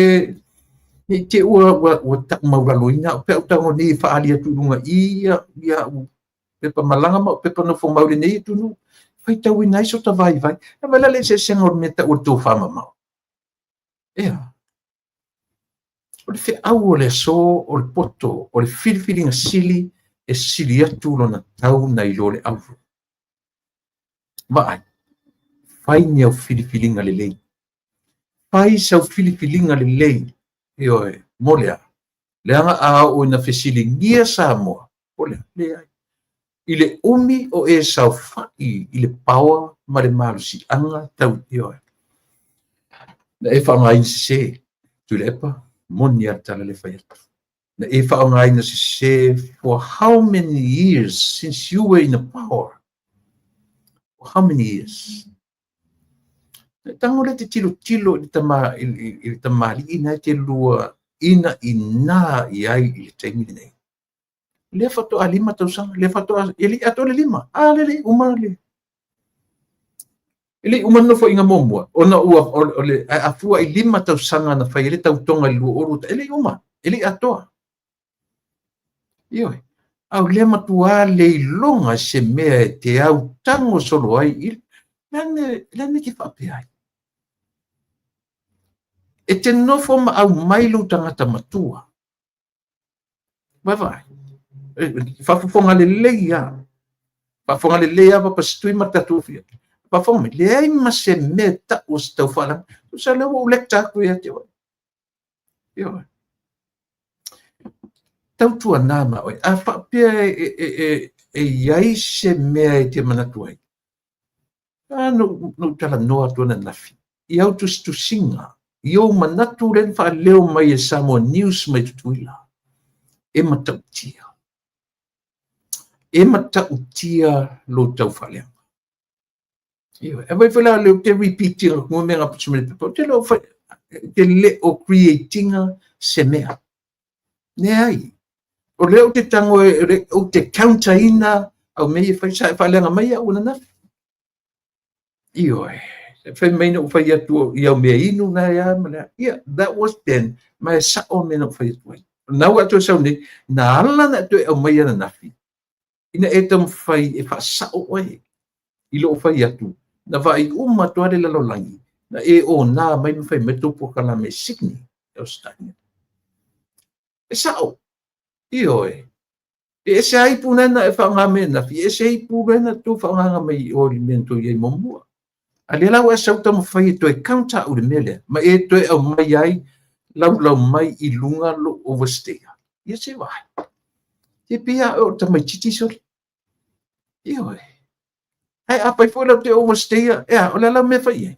ne i te i ua tau maualaloina au pe a ou tago nei e faaali atu i luga i i ia au pepa malaga ma au pepa nofo mau i lenei atunuu, faitauina ai sota vaivai. E vaai la le eseesega o le mea e tau o le tofa mamao. Ea. O le feau o le aso, o le poto, o le filifiliga sili e sili atu lona tau nai lo le auro. Vaai, fai ni au filifiliga lelei. Fai sau filifiliga lelei, ioe, mo le a? Leaga a oo ina fesiligia Samoa, o le a? Leai. I le umi o e saofai i le power ma le malosiaga tau, ioe, na e faaaogaina sese, Tuilaepa, moni lava le tala lea e fai atu. Na e faaaogaina sese for how many years since you were in the power? For how many years? E tago lea te tilotilo i le tama, i le tamalii na e te lua ina ina i ai i le taimi lenei. Lea faatoa 5 tausaga, lea faatoa, e le i atoa le 5. A lea e le i uma le, e le i uma le nofoaiga muamua, ona ua, o le, ae a fua i 5 tausaga na fai ai le tautoga i le 20, e le i uma, e le i atoa. Ioe. A o lea matua le iloga se mea e te autago solo ai i le a le mea e te faapea ai. E te nofo ma aumai lou tagata matua. Vaavaai. Faafofoga lelei lava. Faafofoga lelei lava Papa Setui ma le tatou afioga. Faafofoga mai, leai ma se mea e tau o se taufaaleaga. Tusa lea ua ou lecture atu ia te oe. Ioe. Tautuana ma oe. A faapea e i ai se mea e te manatu ai, a na ou talanoa atu ananafi i au tusitusiga, i ou manatu lea na faaleo mai e Samoa News mai Tutuila, e matautia. E matautia lou taufaaleaga. Ioe. E vai foi la lea ou te repeat ina atu mea na pusi mai le pepa. Ou te le o fai, te le o create ina se mea. Leai. O lea ou te tago e, ou te counter ina au mea ia e fai, sa e faaleaga mai au ananafi. Ioe. Fai mai na ou fai atu i au mea inu na e a ma le a. Ia, that was then. Ma e sao mea na ou fai atu ai. Na ua toe sau nei, na ala na toe aumai ananafi, ina e taumafai e faasao oe i lou fai atu, na vaai uma atu lava le lalolagi, na e ona mai ma fai mai tou polokalame i Sydney, Australia. E sao. Ioe. E ese lava ipu na e faaaoga mai ananafi, e ese ipu lea na tou faaaogaina mai i o i le mea na tou i ai muamua. A lea la ua e sau taumafai e toe counter au i le mea lea, ma e toe aumai ai laulau mai i luga lou overstay. Ia se vaai. Se pei lava oe o le tamaitiiti sole. Ioe. Ae afai foi la ou te overstay, e a, o le a la mea e fai i ai?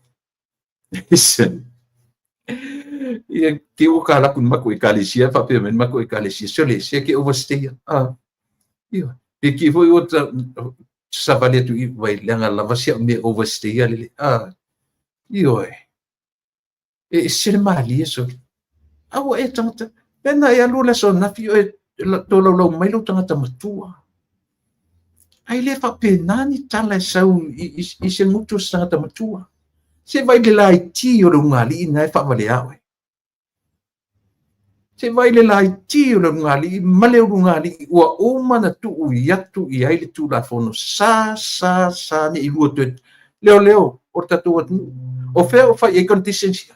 Ia, te ua ka alu atu i le matou ekalesia, faapea mai le matou ekalesia, sole, se ke overstay. Ah, ioe. Pe ki foi ua savali atu i vai, leaga lava si au mea overstay lele. Ah, ioe. E ese le malie sole. A ua e tagata, pena e alu le aso ananafi oe tolaulau mai lou tagata matua. Ai le faapena ni tala e sau i se gutu o se tagata matua. Se vaai le laiti o le ulugalii na e faavalea oe. Se vaai le laiti o le ulugalii ma le ulugalii ua uma na tuu i atu i ai le Tulafono sa sa sa ne i lua toe leoleo o le tatou atunuu. O fea o fai ai conditions ia?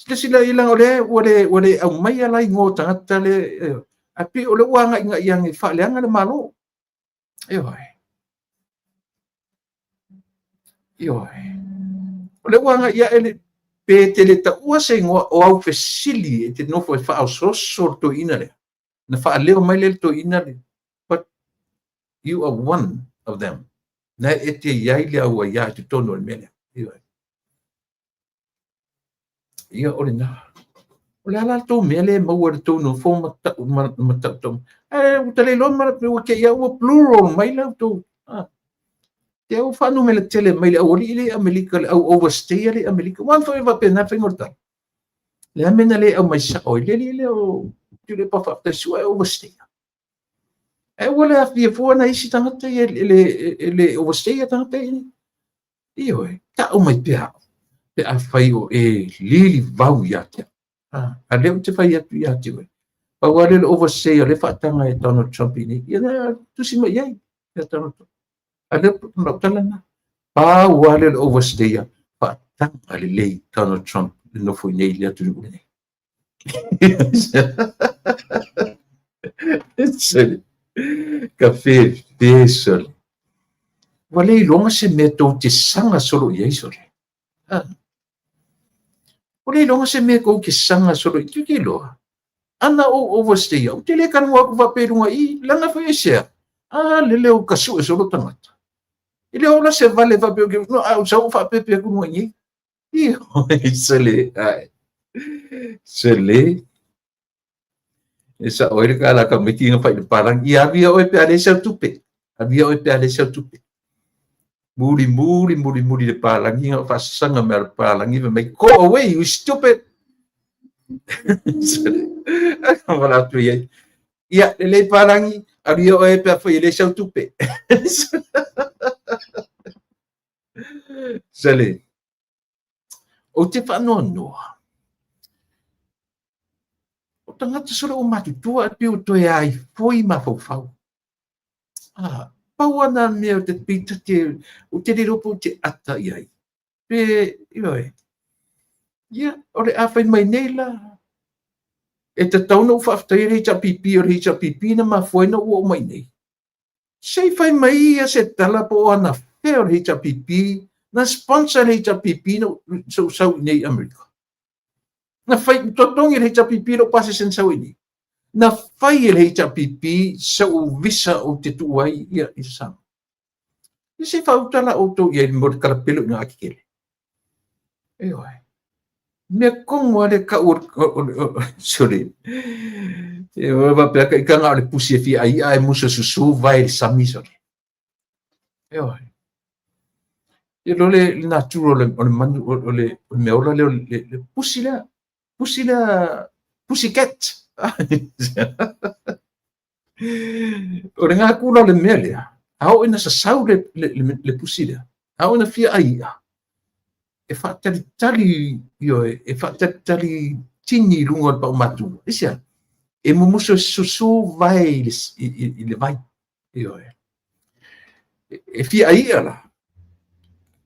Silasila i leaga o lea ua le aumaia la igoa o tagata le, ae pei o lea ua agaigai ane e faaleaga le Malo. Ioe. Ioe. O lea ua agai ae le, pe te le taua se igoa o au fesili e te nofo e faaosooso le toeaina lea. Na faaleo mai lea le toeaina le, but you are one of them. Na e te i ai le au aia i totonu o le mea lea. Ioe. Ia, o lena. O le a la le tou mea lea e maua i le tou nofo ma tau ma tautau. Ae ua ta le iloa ma ua te i ua plural mai la outou. Ah. Te au faanumera tele mai le aualii lea i Amerika, le au overstayer lea i Amerika. Ua foi faapena faiga o le tala. Le a mea na le aumai sao ai le alii lea o Tuilaepa faafetai sua e overstayer. Ae ua le afia fua nai isi tagata ia e le overstayer tagata ia. Ioe, tau mai pea au, pe afai o e lilivau ia te au. A lea ou te fai atu ia te oe, pau lava lea o le overstay o lea e faataga e Donald Trump i nei, ia na tusi mai i ai ia Donald Trump. A lea o lau tala lena, pau lava lea o le overstay faataga lelei Donald Trump e nofo i nei i le atunuu lenei. Sole. Ka fefe sole. Ua le iloga se mea tou te saga solo i ai sole. Ha. Ua le iloga se mea tou te saga solo i ai. Te iloa. Ana ou overstay au, te le talanoa atu faapea i luga i, leaga foi aisea? A lele o ka sue solo tagata. E le o la se vale faapea, no, a ou sau ou faapepe atu luga i nei. Ioe, sole, ae. Sole. E sao ai le tala a tamaiti na fai i le palagi. Ia alu ia oe pe a leai sau tupe. Alu ia oe pe a leai sau tupe. Muli, muli, muli, muli le palagi na faasasaga mai a le palagi fai mai, go away, you stupid! Sole. Ai, wala atu i ai. Ia, lelei palagi, alu ia oe pe afai e leai sau tupe. Sale, ou te faanoanoa, o tagata sole ua matutua e pei ua toe aifoi mafaufau. Ah, pau ana mea o te pita te, ou te le iloa pe ou te ata i ai. Pe, ioe, ia, o le a fai mai nei la, e tatau ona ou faafetaia le HRPP, o le HRPP na mafua ai ona ou oo mai i nei. Se i fai mai ia se tala po o anafea o le HRPP na sponsor e le HRPP na ou sau i nei i Amerika. Na fai, totogi e le HRPP lou pasese na sau ai nei. Na fai e le HRPP sou visa ou te tuu ai ia i Samoa. Ia se i faauta la outou i ai mo le kalapelo i ngā kekele. Ioe. Mea kogo a le kau o sorry. E o faapea ka ikanga o le pusi e fia ai ia e musu e susu vae i le sami sorry. Ioe. Ia lo le natura o le manu o le mea ola lea o le pusi lea. Pusi lea, pusi cat. O le gakula o le mea lea, a oo ina sasau le pusi lea, a oo ina fia ai i'a, e faatalitali, ioe, e faatalitali tini i luga o le paumatua. Aisea? E mumusu e susu vae i le vai. Ioe. E fia ai i'a la,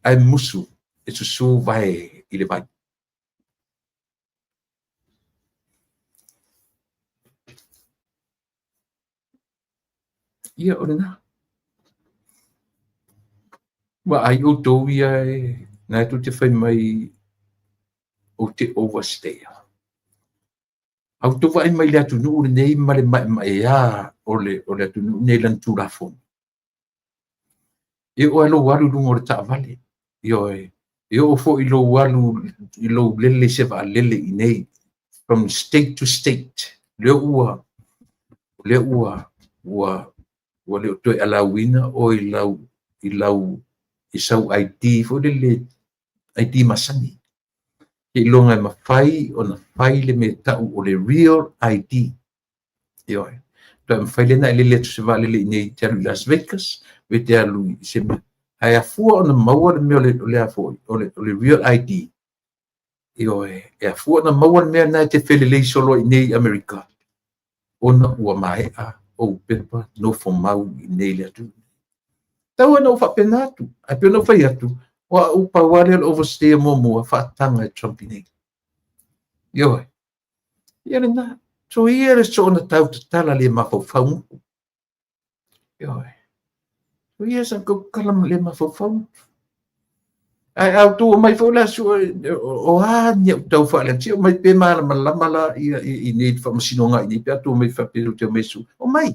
ae musu e susu vae i le vai. Ia, o lena. Vaai outou ia e na e tou te fai mai ou te overstay. A outou vaai mai i le atunuu lenei ma le maemaea o le atunuu lenei i lana Tulafono. E oo lava i lou alu i luga o le taavale, ioe, e oo foi i lou alu i lou lele i se vaalele i inei, from state to state, lea ua, lea ua, ua, ua le o toe allow-ina oe i lau, i lau, i sau ID foi lele, ID masani. Seiloga e mafai ona fai le mea e tau o le real ID. Ioe. Faatoa mafai lea ona e lele atu i se vaalele i inei e te alu i Las Vegas, pe te alu i se mea. Ae afua ona maua le mea o le, o le a foi, o le, o le real ID. Ioe. E afua ona maua le mea lena e te felelei solo ai i inei i Amerika, ona ua maea ou pepa nofo mau i inei i le atunuu. Tau ona ou faapena atu, ae pei ona ou fai atu, o au pau lava lea o le overstayer muamua faataga e Trump i inei. Ioe. Ia lena. So ia le soona tau tatala le mafaufau motu. Ioe. So ia sa kau tatala le mafaufau motu. Ae a outou omai foi la sua o a ni au tau faaleaga. Se omai pe malamalama la ia i nei faamasinoga i nei pe a outou omai faapea tou te omai sua. Omai.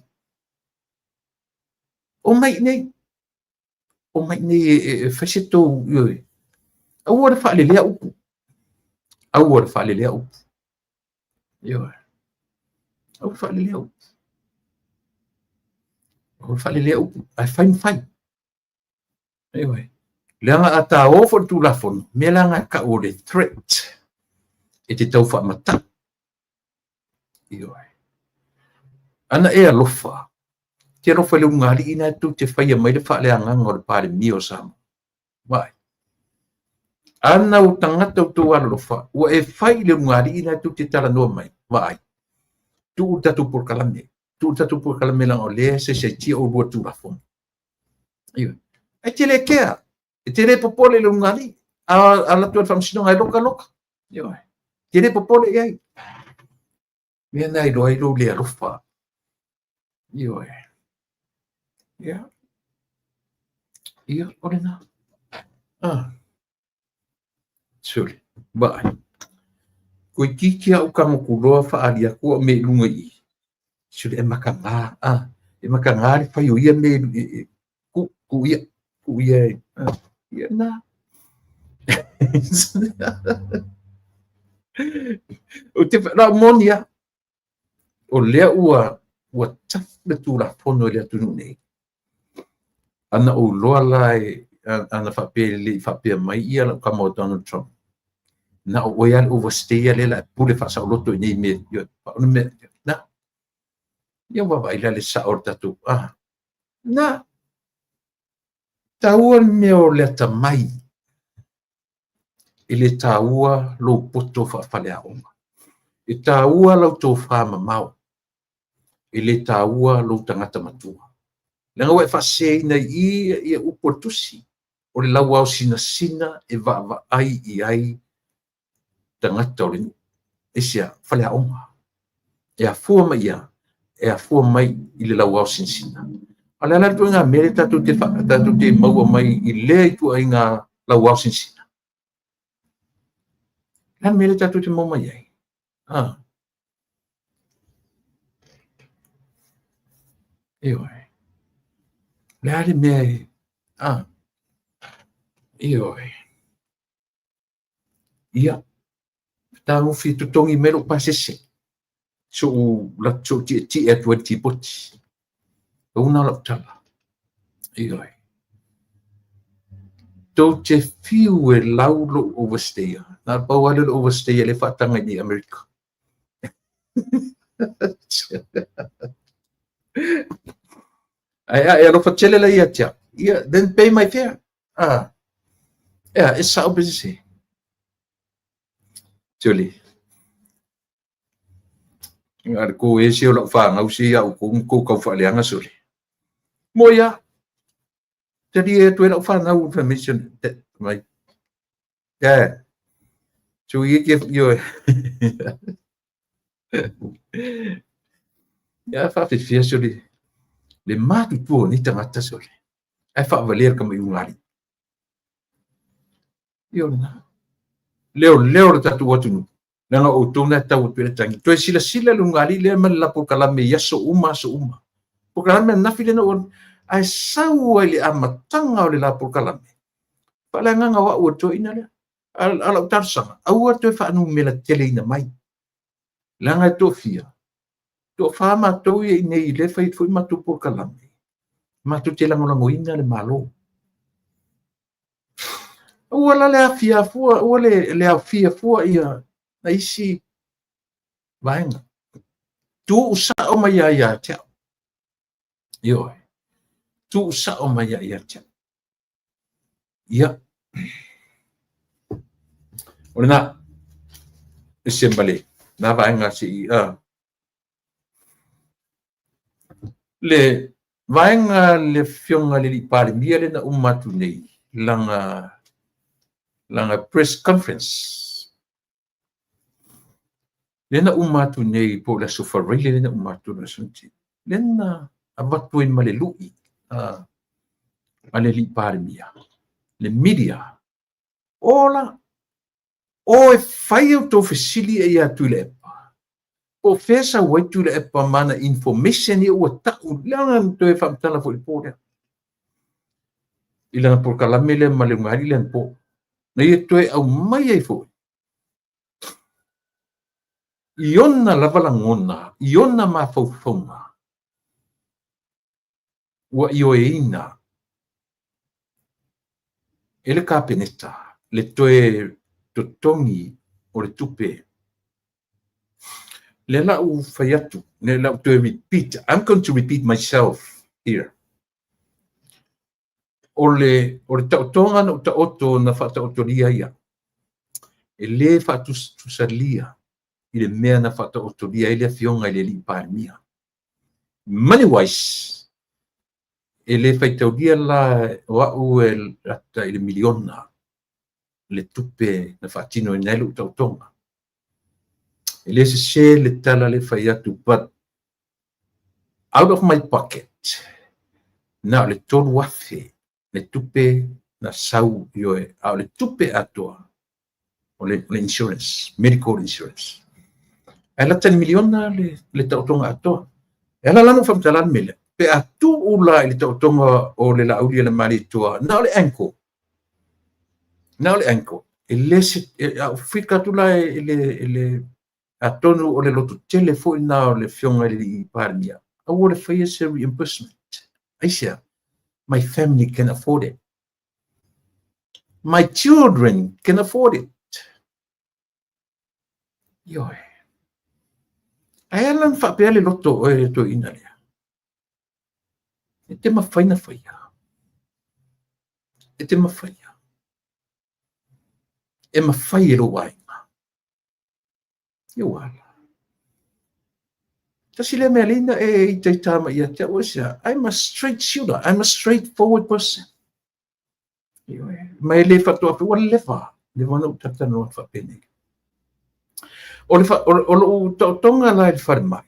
Omai i nei. Omai i nei e fai se tou, ioe. Aua le faalelea upu. Aua le faalelea upu. Ioe. Aua le faalelea upu. Aua le faalelea upu. Ae fai ma fai. Ioe. Leaga a taofo le Tulafono, mea la na e tau o le threat e te tau faamatau. Ioe. Ana e alofa, te alofa i le ulugalii na e tou te faia mai le faaleagaga o le Palemia o Samoa. Vaai. Ana o tagata outou alolofa, ua e fai i le ulugalii na e tou te talanoa mai. Vaai. Tuu le tatou polokalame. Tuu le tatou polokalame leaga o lea e saisaitia oulua Tulafono. Ioe. Ae te le kea. E te le popole i le ulugalii. A alu atu i le faamasinoga e loka loka. Ioe. Te le popole i ai. Mea na iloa ai lou le alofa. Ioe. Ia. Ia, o lena. Ah. Sure. Vaai. Toeitiiti lava ou tago loa faaali atu au mea i luga i i. Sure, e mataga, ah, e mataga le fai o ia mea e, ku, ku ia, ku ia e, ah, ia na. Ou te, la moni lava, o lea ua, ua tafu le Tulafono i le atunuu nei. Ana ou iloa la e, ana faapea e le i faapea mai ia lau tama o Donald Trump, na o oe lava le overstayer lea la e pule faasaoloto i nei mea, ioe, o le mea, na. Ia vaavaai la le sao o le tatou a. Na taua le mea o le atamai. E le taua lou poto faafaleaoga. E taua lau tofa mamao. E le taua lou tagata matua. Leaga ua e faaseseina i i ia upu a le tusi. O le lauao sinasina e vaavaai i ai tagata o le nuu. Aisea? Faleaoga. E afua mai ia, e afua mai i le lauao sinasina. A o le a la le ituaiga mea lea tatou te, tatou te maua mai i lea ituaiga lauao sinasina? Le a le mea lea tatou te maua mai ai? Ah. Ioe. Le a le mea e... Ah. Ioe. Ia, tagofi e totogi mai lou pasese. So'u so'u tietie atu ai le tipoti. Pau lena o lau tala. Ioe. Tou te fiu e lau lou overstayer. Na o le pau lava lea o le overstayer lea e faataga i nei Amerika. Ae a e alofa tele la ia te au. Ia, then pay my fare. Ah. Ea, e sao pe sese. Tuli. A le ko e se o lau whāngau se ia u kou kou kau whaaleanga sole. Mo ia, tali e atu e lau whāngau information. Mai. Yeah. So ia ke io. Ia whaafefea sole. Le matutua o nei tagata sole. Ae faavalea le tama i ugalii. Ia o lena. Leoleo le tatou atunuu. Leaga o outou na e tau atu ai le tagi. Toe silasila le ulugalii lea ma le la polokalame i aso uma aso uma. Polokalame ananafi lea na ou alu. Ae sau ai i le amataga o le la polokalame. Faaleagaga o au e le toeaina lea. A lau talosaga, aua toe faanumera teleina mai. Leaga e toafia, toafa matou ia i inei lea e fai atu foi matou polokalame. Matou te lagolagoina le Malo. Aua la le afia fua, aua le, le aofia fua ia na isi vaega. Tuu sao mai ia ia te au. Ioe. Tuu sao mai ia ia te au. Ia. O lena, ese ma le, na vaega se i, le vaega le afioga i le alii Palemia lea na uma atu nei, lana, lana press conference, lea na uma atu nei po o le Aso Faraile lea na uma atu le Aso Lua, lea na avatu ai ma le lui a le alii Palemia, le media, ola, o e fai a outou fesili ia Tuilaepa, po o fea sau ai Tuilaepa ma ana information ia ua tau, lea na toe faamatala foi i le po lea, i lana polokalame lea ma le ulugalii lea anapo, na ia toe aumai ai foi i ona lava lagona, i ona mafaufauga, ua ioeina e le Kapeneta le toe totogi o le tupe. Lea la ua fai atu, lea la ua toe repeat, I'm going to repeat myself here. O le, o le taotoga na ou taoto na faataotolia ia, e le faatusatusalia i le mea na faataotolia ai le afioga i le alii Palemia. Money wise, e le faitaulia la o au e lata i le miliona le tupe na faatinoina ai lou taotoga. E le sese le tala le fai atu, but out of my pocket, na o le 3,000 le tupe na sau ioe, a o le tupe atoa o le, le insurance, medical insurance. Ae lata i le miliona le, le taotoga atoa. E ala la na faamatala le mea lea. Pe a tuu la i le taotoga o le Laaulialemalietoa, na o le ankle. Na o le ankle. E le se, e, a fika atu la e le, e le, atonu o le loto tele foi na o le afioga i le Palemia. Aua le faia se reimbursement. Aisea, my family can afford it. My children can afford it. Ioe. Ae ala na faapea le loto o oe le toeaina lea. E te mafai na faia. E te mafaia. E mafai e lou aiga. Ia ua ala. Tasi lea mea lea na e itaita mai ia te au e sea. I'm a straight shooter. I'm a straightforward person. Ma e le faatoa ua leva, leva ona ou talatalanoa atu faapenei. O le, o, o lou taotoga la i le falemai,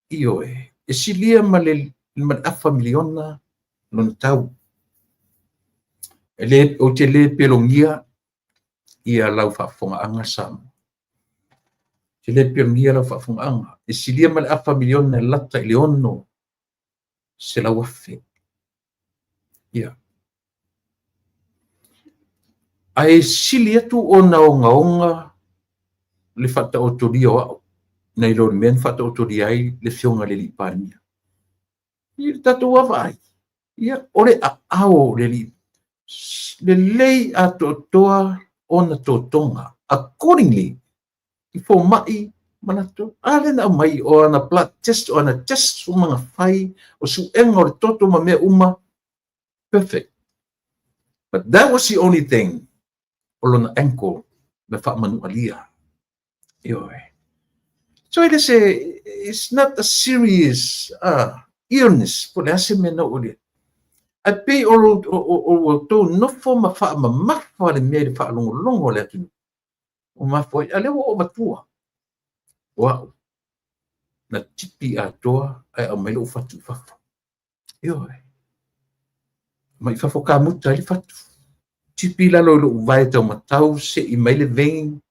ioe, e silia ma le, ma le afa miliona lona tau. E le, ou te le pelogia ia lau faafofogaaga Samoa. Ou te le pelogia lau faafofogaaga. E silia ma le afa miliona e lata i le 600,000. Ia. Ae sili atu ona ogaoga le faataotolia o au nai lo le mea na faataotolia ai le Afioga i le Alii Palemia. I le tatou vaavaai, ia, o le aao o le Alii, lelei atoatoa ona totoga, accordingly, i fomai ma latou. A lea na aumai o ana blood test, o ana test uma na fai, o suega o le toto ma mea uma, perfect. But that was the only thing o lona ankle na faamanualia. Ioe. So it is a, it's not a serious illness, po le a se mea na oo i Ae pei o outou nofo ma faamamafa le mea i le faalogologo a le atunuu. Ua mafua ai, a lea ua oo matua. O au, na tipi atoa ae aumai lou fatu i fafo. Ioe. Mai fafo kamuta ai le fatu. Tipi i lalo i lou vae taumatau, sei mai le vein.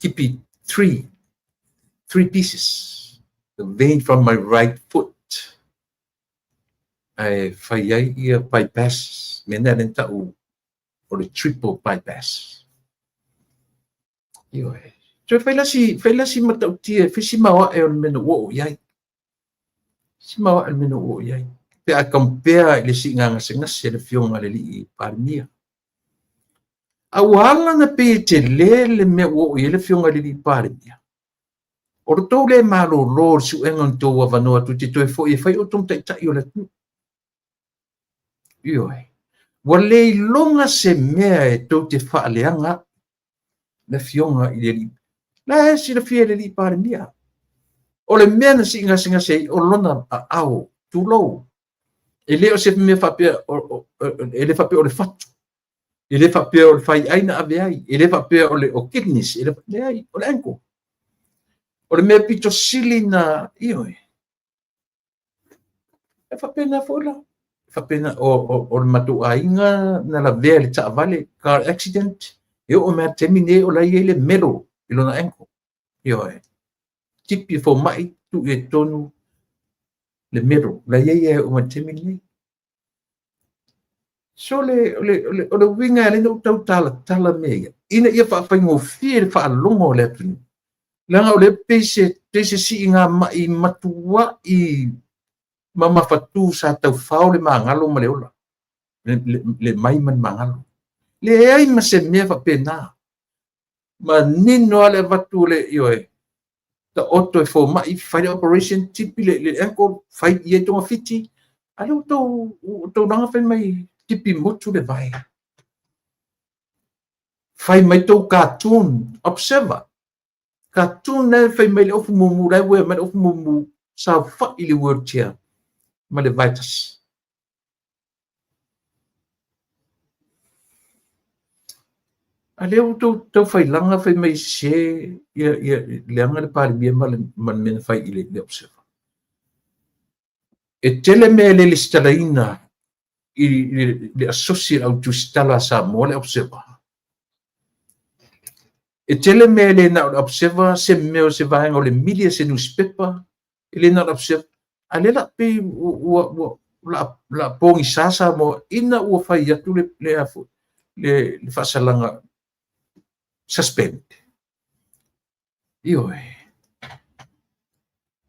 Tipi three pieces. The vein from my right foot. Ae fai ai ia bypass. Mea na lea tau o le triple bypass. Ioe. So fai lasi, fai lasi matautia, fai si maoae o le mea na ua oo i ai. Si maoae o le mea na ua oo i ai. Pe a compare i le siiga gasegase a le Afioga i le Alii Palemia. A ua ala na pei e tele le mea ua oo i ai le Afioga i le Alii Palemia. O le tou le malolo o le suega o ni tou avanoa tou te toe foi e fai outou ma taitai o le atunuu. Ioe. Ua le iloga se mea e tou te faaleaga ai le Afioga i le Alii. La e silafia e le Alii Palemia. O le mea na sii gasegase ai o lona aao, tulou. E le o se mea faapea, e le faapea o le fatu. E le faapea o le faiai na ave ai. E le faapea o le o kidneys. E le, leai, o le ankle. O le mea pito sili na, ioe. E faapena foi la. E faapena, o le matou aiga na lavea i le taavale, car accident, e oo mai lava i le taimi lenei o la e i ai le melo i lona ankle. Ioe. Tipi e fomai, tuu i ai totonu le melo. La e i ai e oo mai i le taimi lenei. So le, o le, o le, o le uiga e ala ai ona ou tau talatala mea ia, ina ia faafaigofie le faalogo a le atunuu. Leaga o lea pei se, pei se siiga mai matuai mamafatu sa taufao le magalo ma le ola, le, le, le mai ma le magalo. Leai ma se mea faapena. Manino lava le avatu o le, ioe, taoto e fomai, fai le operation, tipi le, le ankle, fai i ai togafiti, a lea ua tou, ua tou laga fai mai tipi motu le vae. Fai mai tou cartoon, observer. Cartoon la e fai mai le ofu mumu, la e uea mai le ofu mumu, saofai i le wheelchair ma le vae tasi. A lea ua tou tau failaga fai mai sese ia, ia, leaga le Palemia ma le, ma le mea na fai i le, le Observer. E tele mea e le lesitalaina i le, le asosi a le au tusitala a Samoa le Observer. E tele mea e le na o le Observer, se mea o se vaega o le media, se newspaper, e le na o le Observer. A lea la pei ua, ua, ua, la pogisa Samoa ina ua fai atu le, le, le, le faasalaga suspend. Ioe.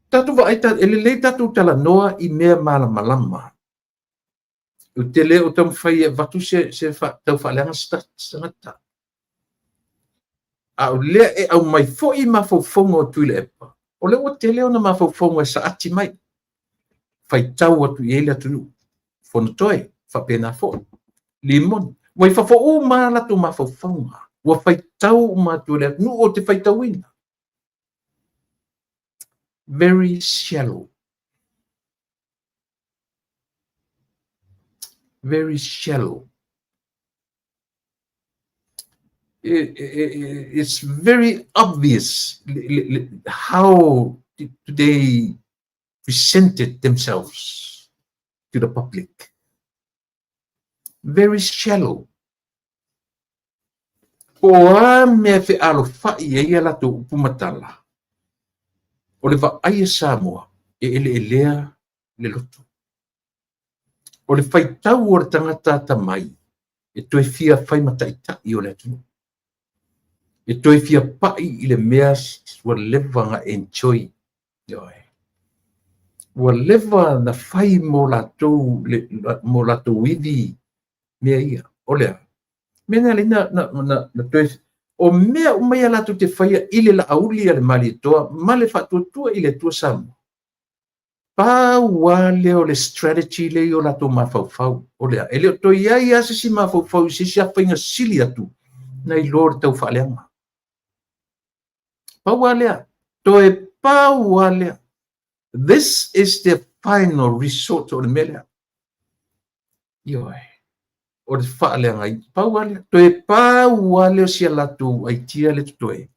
Tatou vaai, e lelei tatou talanoa i mea malamalama. Ou te le o taumafai e avatu se, se fa, tau faaleaga se tagata. A o lea e aumai foi mafaufauga o Tuilaepa, o lea ua tele ona mafaufauga e saati mai, faitau atu i ai le atunuu. Fonotoe, faapena foi. Limoni, ua i fafo uma lava latou mafaufauga, ua faitau uma atu e le atunuu ou te faitauina. Very shallow. Very shallow. It's very obvious how they presented themselves to the public. Very shallow. Po o a mea e fealofai ai a latou upu ma tala, o le vaai a Samoa e eleelea le loto. O le faitau o le tagata atamai e toe fia fai ma taitai o le atunuu. E toe fia pai i le mea ua leva ona enjoy. Ioe. Ua leva na fai mo latou, mo latou ivi mea ia. O le a? Mea na na, na, na, na toe o mea uma ia latou te faia i le Laauli a le Malietoa ma le faatuatua i le Atua Samoa. Pau lava lea o le strategy lea i o latou mafaufau. O le a? E le o toe i ai lava se isi mafaufau i se isi faiga sili atu nai lo le tau faaleaga. Pau lava lea. Toe pau lava lea. This is the final resort o le mea lea. Ioe. O le faaleaga. Pau lava lea. Toe pau lava lea o si a latou idea le totoe.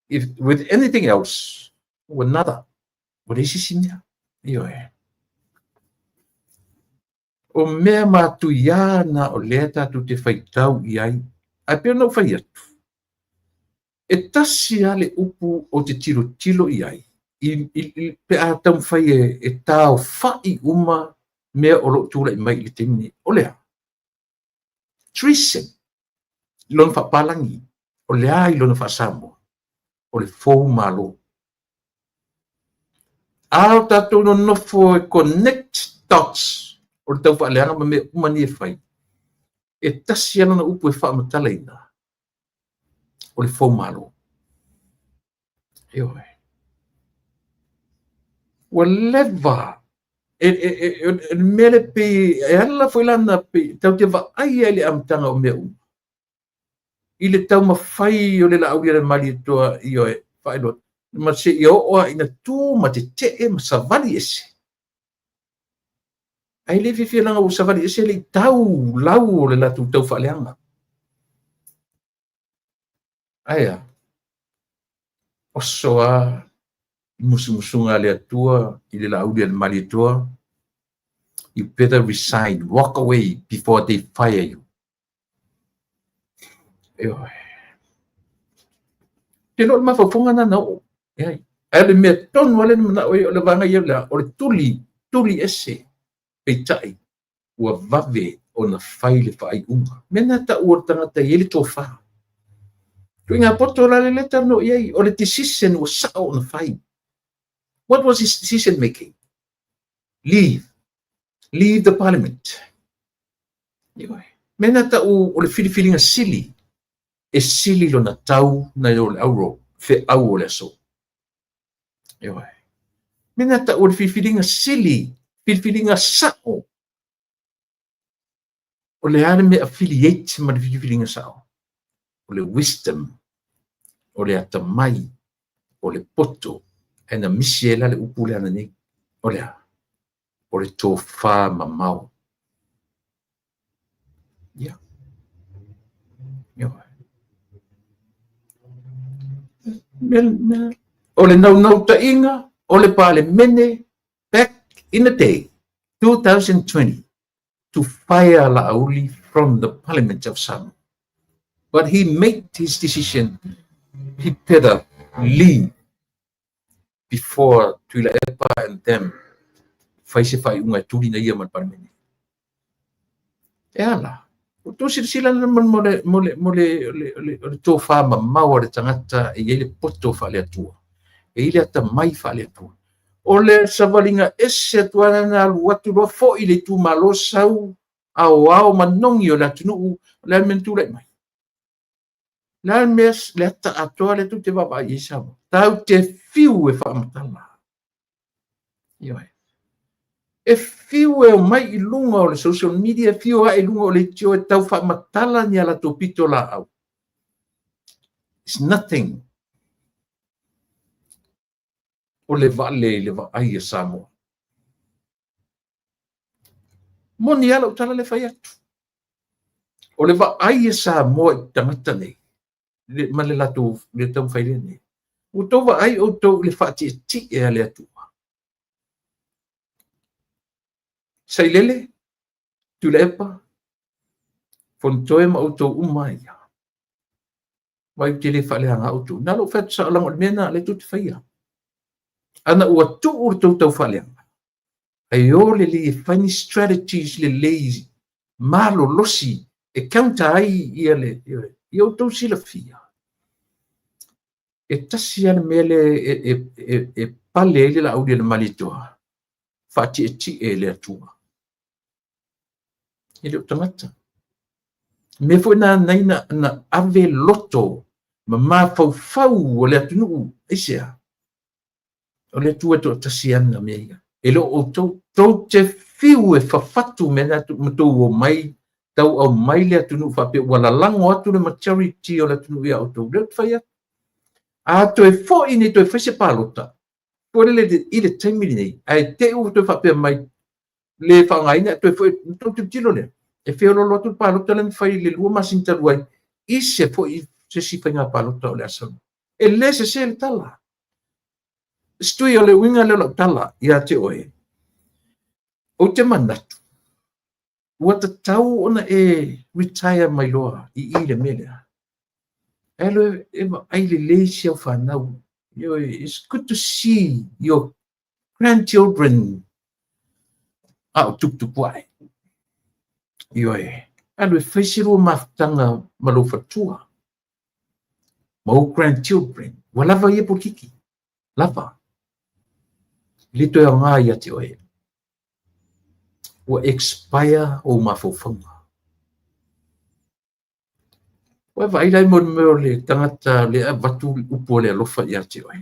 If with anything else, ua nada. Ua leai se isi mea. Ioe. O mea matuia na o lea tatou te faitau i ai. Ae pei ona ou fai atu, e tasi lava le upu ou te tilotilo i ai, pe a taumafai e taofa'i uma mea o lo o tulai mai i le taimi nei. O le a? Treason, i lona faapalagi. O le a i lona faa-Samoa? O le fou malo. A o tatou nonofo e connect dots o le tau faaleaga ma mea uma nei e fai, e tasi lava lona upu e faamatalaina, o le fou malo. Ioe. Ua leva e le mea le pei e ala foi lana pei tatou te vaai ai i le amataga o mea uma. I le taumafai o le Laauli a le Malietoa, ioe, faailoa ma seia oo lava ina tu ma tetee ma savali ese. Ae le fiafia leaga ua savali ese le i tau lau o le latou tau faaleaga. Ae a? Oso a musumusuga a le Atua i le Laauli a le Malietoa. You better resign, walk away before they fire you. Ioe. Te iloa o le mafaufauga lena na oo. Eai. Ae o le mea tonu lava lea na manao ai o le vaega ia o le tuli, tuli ese, peitai ua vave ona fai le faaiuga. Mea na tau o le tagata e i ai le tofa. Tuiga poto la le lea talanoa i ai, o le decision ua sao ona fai. What was his decision making? Leave. Leave the parliament. Ioe. Mea na tau o le filifiliga sili, e sili lona tau nai lo le auro, feau o le aso. Ioe. Mea na tau o le filifiliga sili, filifiliga sao. O le a le mea affiliate ma le filifiliga sao? O le wisdom, o le atamai, o le poto, ae na misi ai la le upu lea nei. O le a? O le tofa mamao. Ia. Ioe. O le naunautaiga o le Palemene back in the day, 2020, to fire Laauli from the Parliament of Samoa. But he made his decision. He better leave before Tuilaepa and them fai se faaiuga e tuli na ia ma le Palemene. E ala. O tou silasila mo le, mo le, mo le, le, le, le tofa mamao a le tagata e i ai le poto faale-Atua. E i ai le atamai faale-Atua. O le savaliga ese atu lava na alu atu loa foi i le itumalo sau aoao manogi o le atunuu, o le a le mea na tulai mai. Le a le mea le ata atoa lea tou te vaavaai i ai Samoa? Tatou te fiu e faamatala. Ioe. E fiu e omai i luga o le social media, e fiu ae i luga o le leitio e tau faamatala ni a latou pitolaau. It's nothing. O le vale i le vaai a Samoa. Moni lava lau tala lea e fai atu. O le vaai a Samoa i tagata nei, ma le latou le taumafai lea nei. Ua outou vaai outou i le faatietie a le Atua. Sailele, Tuilaepa, Fonotoe ma outou uma ia. Vai ou te le faaleaga outou. Na lou fai atu sao leaga o le mea lena o lea tou te faia. Ana ua tuu le tou taufaaleaga, ae o lelei e fai ni strategies lelei malolosi e counter ai ia le ia outou silafia. E tasi lava le mea lea e pale ai le Laauli a le Malietoa, faatietie e le Atua. E le o tagata. Mea foi na nai na ave loto ma mafaufau o le atunuu, aisea? O le Atua e toatasi ana mea ia. E le o outou, tou te fiu e fafatu mea na ma tou omai, tau aumai le atunuu faapea ua lalago atu le majority o le atunuu ia outou. Lea ou te fai atu. A toe foi nei toe fai se palota, foi lele i le taimi lenei, ae te i ua toe faapea mai, le faaaogaina toe foi, tou tilotilo lea, e feoloolo atu le palota lea na fai i le 2 masina talu ai, i se foi se isi faiga palota o le a sau. E le sese le tala. Setui, o le uiga lea o lau tala ia te oe, ou te manatu, ua tatau ona e retire mai loa i i le mea lea. E alu e vaai lelei si au fanau. It's good to see your grandchildren a o tuputupu ae. Ioe, alu e fai se lua mafutaga ma lou faletua ma ou grandchildren. Ua lava ia polokiki. Lava. E le toe aoga ia te oe. Ua expire ou mafaufauga. Ua vaai la i mo le mea o le tagata le avatu upu o le alofa ia te oe.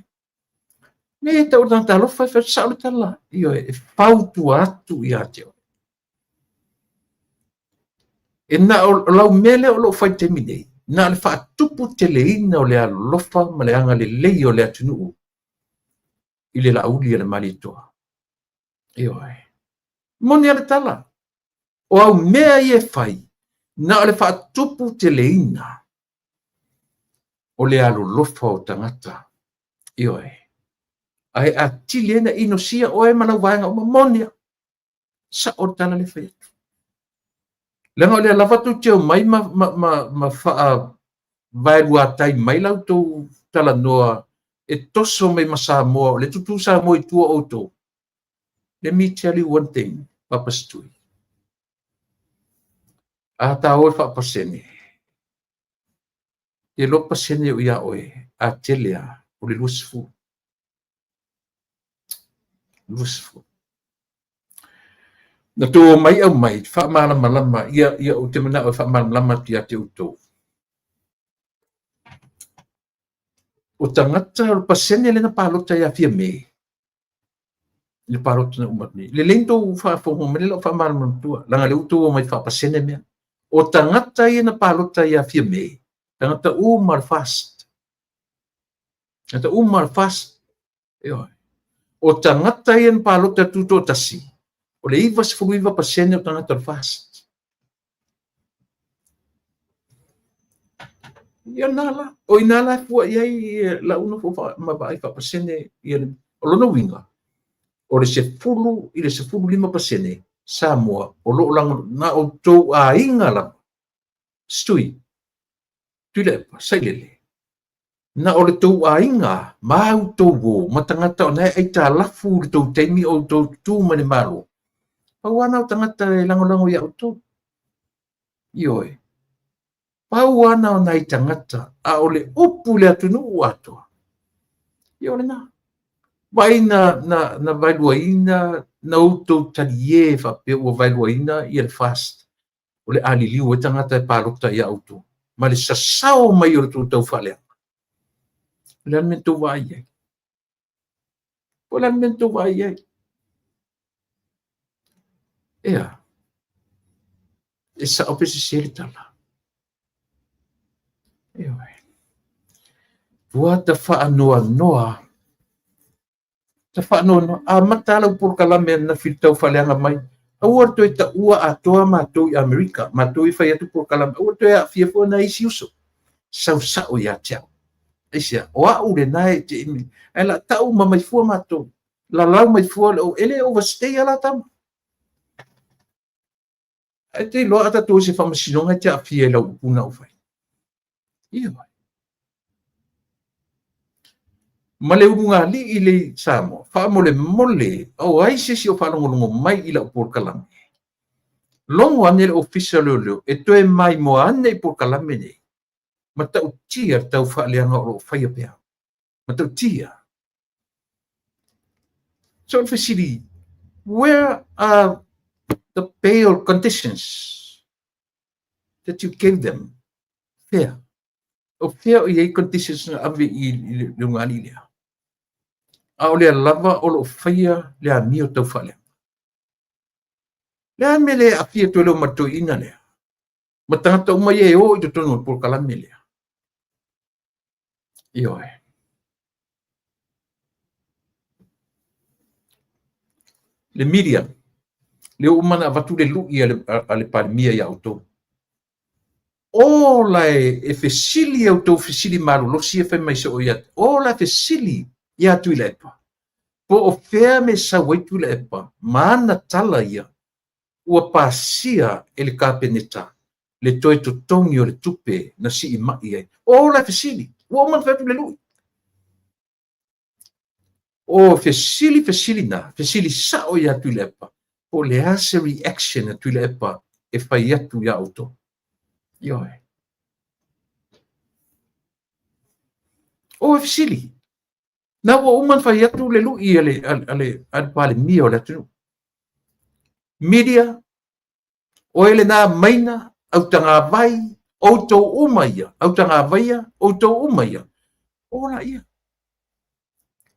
Ne e tau le tagata alofa e fai sao le tala. Ioe, e fautua atu ia te oe. E na o lau mea lea o loo fai taimi nei, na o le faatupu teleina o le alofa ma le agalelei o le atunuu i le Laauli a le Malietoa. Ioe. Moni a le tala. O au mea ia e fai, na o le faatupu teleina o le alolofa o tagata. Ioe. Ae atili ai na inosia oe ma lau vaega uma. Moni a. Sao le tala lea fai atu. Leaga o lea lava tou te omai ma faavaeluatai mai la outou talanoa e toso mai ma Samoa, o le tutu Samoa i tua o outou. Let me tell you one thing, Papa Setui. A ta o e faapasene, te iloa pasene o ia oe, a tele a, o le 20. 20. Na tou omai aumai faamalamalama ia, ia ou te manao e faamalamalama atu ia te outou. O tagata o le pasene lea na palota ia Fiame i le palota na uma atu nei. Lelei na tou faafofoga mai lau faamalamalama tua, leaga lea ua outou omai faapasene mea. O tagata ia na palota ia Fiame, tagata uma o le FAST. Tagata uma o le FAST. Ioe. O tagata ia na palota tutoatasi, o le 99% o tagata o le FAST. Ia na la, o ina la e fua i ai lau nofo ma vaai faapasene ia le, o lona uiga, o le 10 i le 15% Samoa o lo o lago na outou aiga lava. Setui, Tuilaepa, Sailele, na o le tou aiga ma outou uo ma tagata o na e aitalafu i le tou taimi o outou tutū mai le Malo. Pau lava na o tagata e lagolago iā outou. Ioe. Pau lava na o nai tagata, a o le upu i le atunuu atoa. Ia o lena. Vaai na vaeluaina, na outou talie faapea ua vaeluaina ia le FAST o le a liliu ai tagata e palota iā outou. ma le sasao mai o le tou taufaaleaga. O le a le mea na tou vaai ai? Po o le a le mea na tou vaai ai? Ea, e sao pe sese le tala? Ioe. Ua ta faanoanoa, ta faanoanoa, amata lau polokalame ananafi i le taufaaleaga mai. Aua le toe taua atoa matou i Amerika, matou e fai atu polokalame, aua le toe aafia fua nai isi uso. Sau sao ia te au. Aisea? O au lena e te imi. Ae la tau uma mai fua matou. Lalau mai fua le e le overstay a la tama. Ae te iloa a tatou i se faamasinoga e te aafia i lau upu na ou fai. Ioe. Ma le ulugalii le i Samoa, faamolemole, o ai se isi o faalogologo mai i lau polokalame? Logo ane le Ofisa o Leoleo e toe maimoa ane i polokalame nei, matautia le taufaaleaga o lo o faia pea. Matautia. So o le fesili, where are the bail conditions that you gave them? Fea? O fea o i ai conditions na ave i le ulugalii lea? A o lea lava o lo o faia le amio taufaaleaga. Le a le mea le aafia atu ai le ma toeaina lea? Ma tagata uma ia e o i totonu o le polokalame lea. Ioe. Le media, le ua uma ona avatu le lui a le Palemia ia outou. O la e fesili a outou fesili malolosi e fai mai soo ia, o la e fesili ia Tuilaepa, po o fea me sau ai Tuilaepa ma ana tala ia ua pasia e le Kapeneta le toe totogi o le tupe na sii mai ai. O la e fesili, ua uma ona fai atu le lui. O fesili fesili na, fesili sao ia Tuilaepa, po o le a se reaction a Tuilaepa e fai atu ia outou. Ioe. O e fesili. Na ua uma ona fai atu le lui a le Palemia o le atunuu. Media, o e lena maina, autagavai, outou uma ia, autagavaia, outou uma ia, o la ia.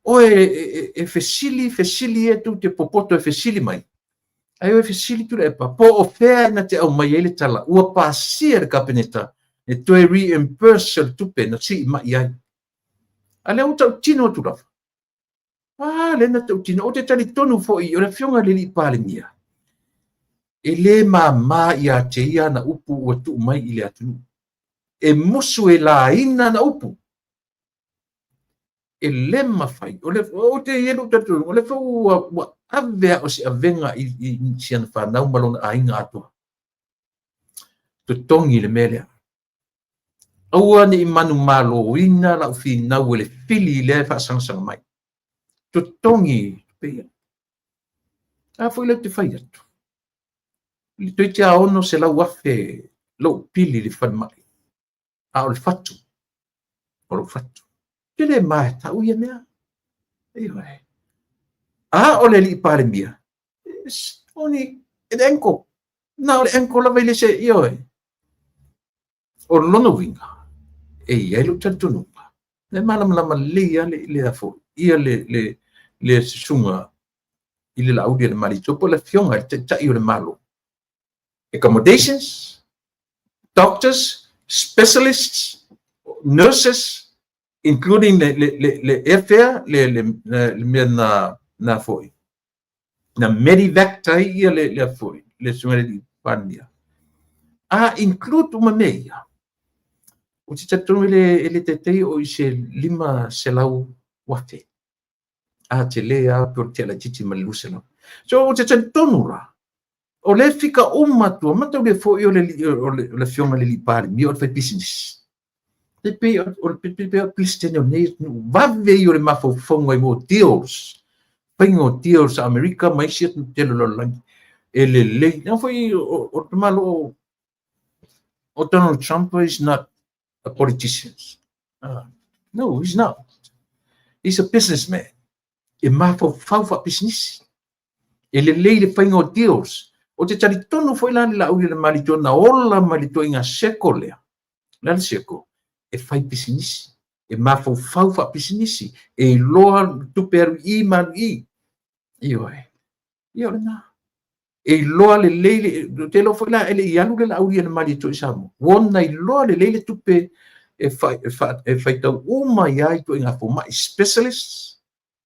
O e fesili, fesili e tu te popoto e fesili mai. Ai o e fesili Tuilaepa, po o fea na te au mai ai le tala, ua pasia le Kapeneta, e toe reimburse le tupe na sii mai ai. A lea ua tautino atu lava. A, lea na tautino. O te talitonu foi o le afioga i le alii Palemia, e le māmā ia te ia na upu ua tuu mai i le atunuu. E musu e laina na upu. E le mafai. O le o te ia lou talitonu, o le foi ua ave a o se avega i si ana whanau ma lona aiga atoa. Totogi le mea lea. Aua ne i manumaloina lau finau e le fili lea e faasagasanga mai. Totogi tupe ia. A foi lea ou te fai atu. Le toeitiiti a 600,000 lou pili i le falemai. A o le fatu. O lou fatu. Te le matau ia mea. Ioe. A o le alii Palemia, it's only an ankle. Na o le ankle lava i le se, ioe. O lona uiga, e i ai lou talitonuga, le malamalama lelei lava le afo, ia le susuga i le Laaulialemalietoa po o le afioga i le Taitai o le Malo. Accommodations, doctors, specialists, nurses, including le airfare, le mea na foi. Na medevac tai ia le foi, le susuga i le Palemia. A include uma mea ia. O te talitonu e le taitai o i se 500,000. A te le a pe o le tea laitiiti ma le 200. So o te talitonu la, o le fika uma atua, matau le foi o le afioga i le alii Palemia o le fai business. Te pei o le pei o President o nei atunuu, vave ia o le mafaufauga i mo deals. Faiga o deals a Amerika ma isi atunuu tele o le lalolagi. E lelei. Na foi o te malo o Donald Trump is not a politician. No, he's not. He's a businessman. E mafaufau faapisinisi. E lelei le faiga o deals. O te talitonu foi la le Laaulialemalietoa na ola mai le toaiga seko lea. O le a le circle? E fai pisinisi, e mafaufau faapisinisi, e iloa tupe alu i i ma alu i i. Ioe. Ia o lena. E iloa lelei le, ou te iloa foi la e le i alu le Laaulialemalietoa i Samoa, ua ona iloa lelei le tupe e faitau uma ai lava ituaiga fomai, specialists,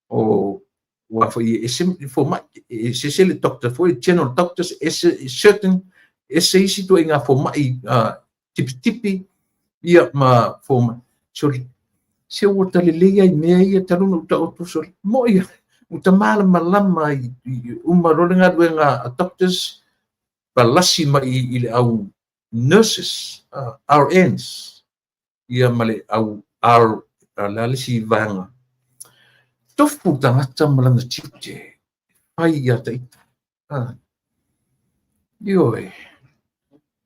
o aua foi e ese fomai, e ese le doctor foi, general doctors, ese certain, ese isi ituaiga fomai tipitipi, ia ma fomai. Sole, se ua ta lelei lava i mea ia talu ona ou taoto, sole, mo'i lava, ua ta malamalama i uma loa le galuega a doctors, palasi mai i le au nurses, RNs, ia ma le au R, o le a le isi vaega, tofu le tagata ma lana tiute e fai ia te ita. Ioe.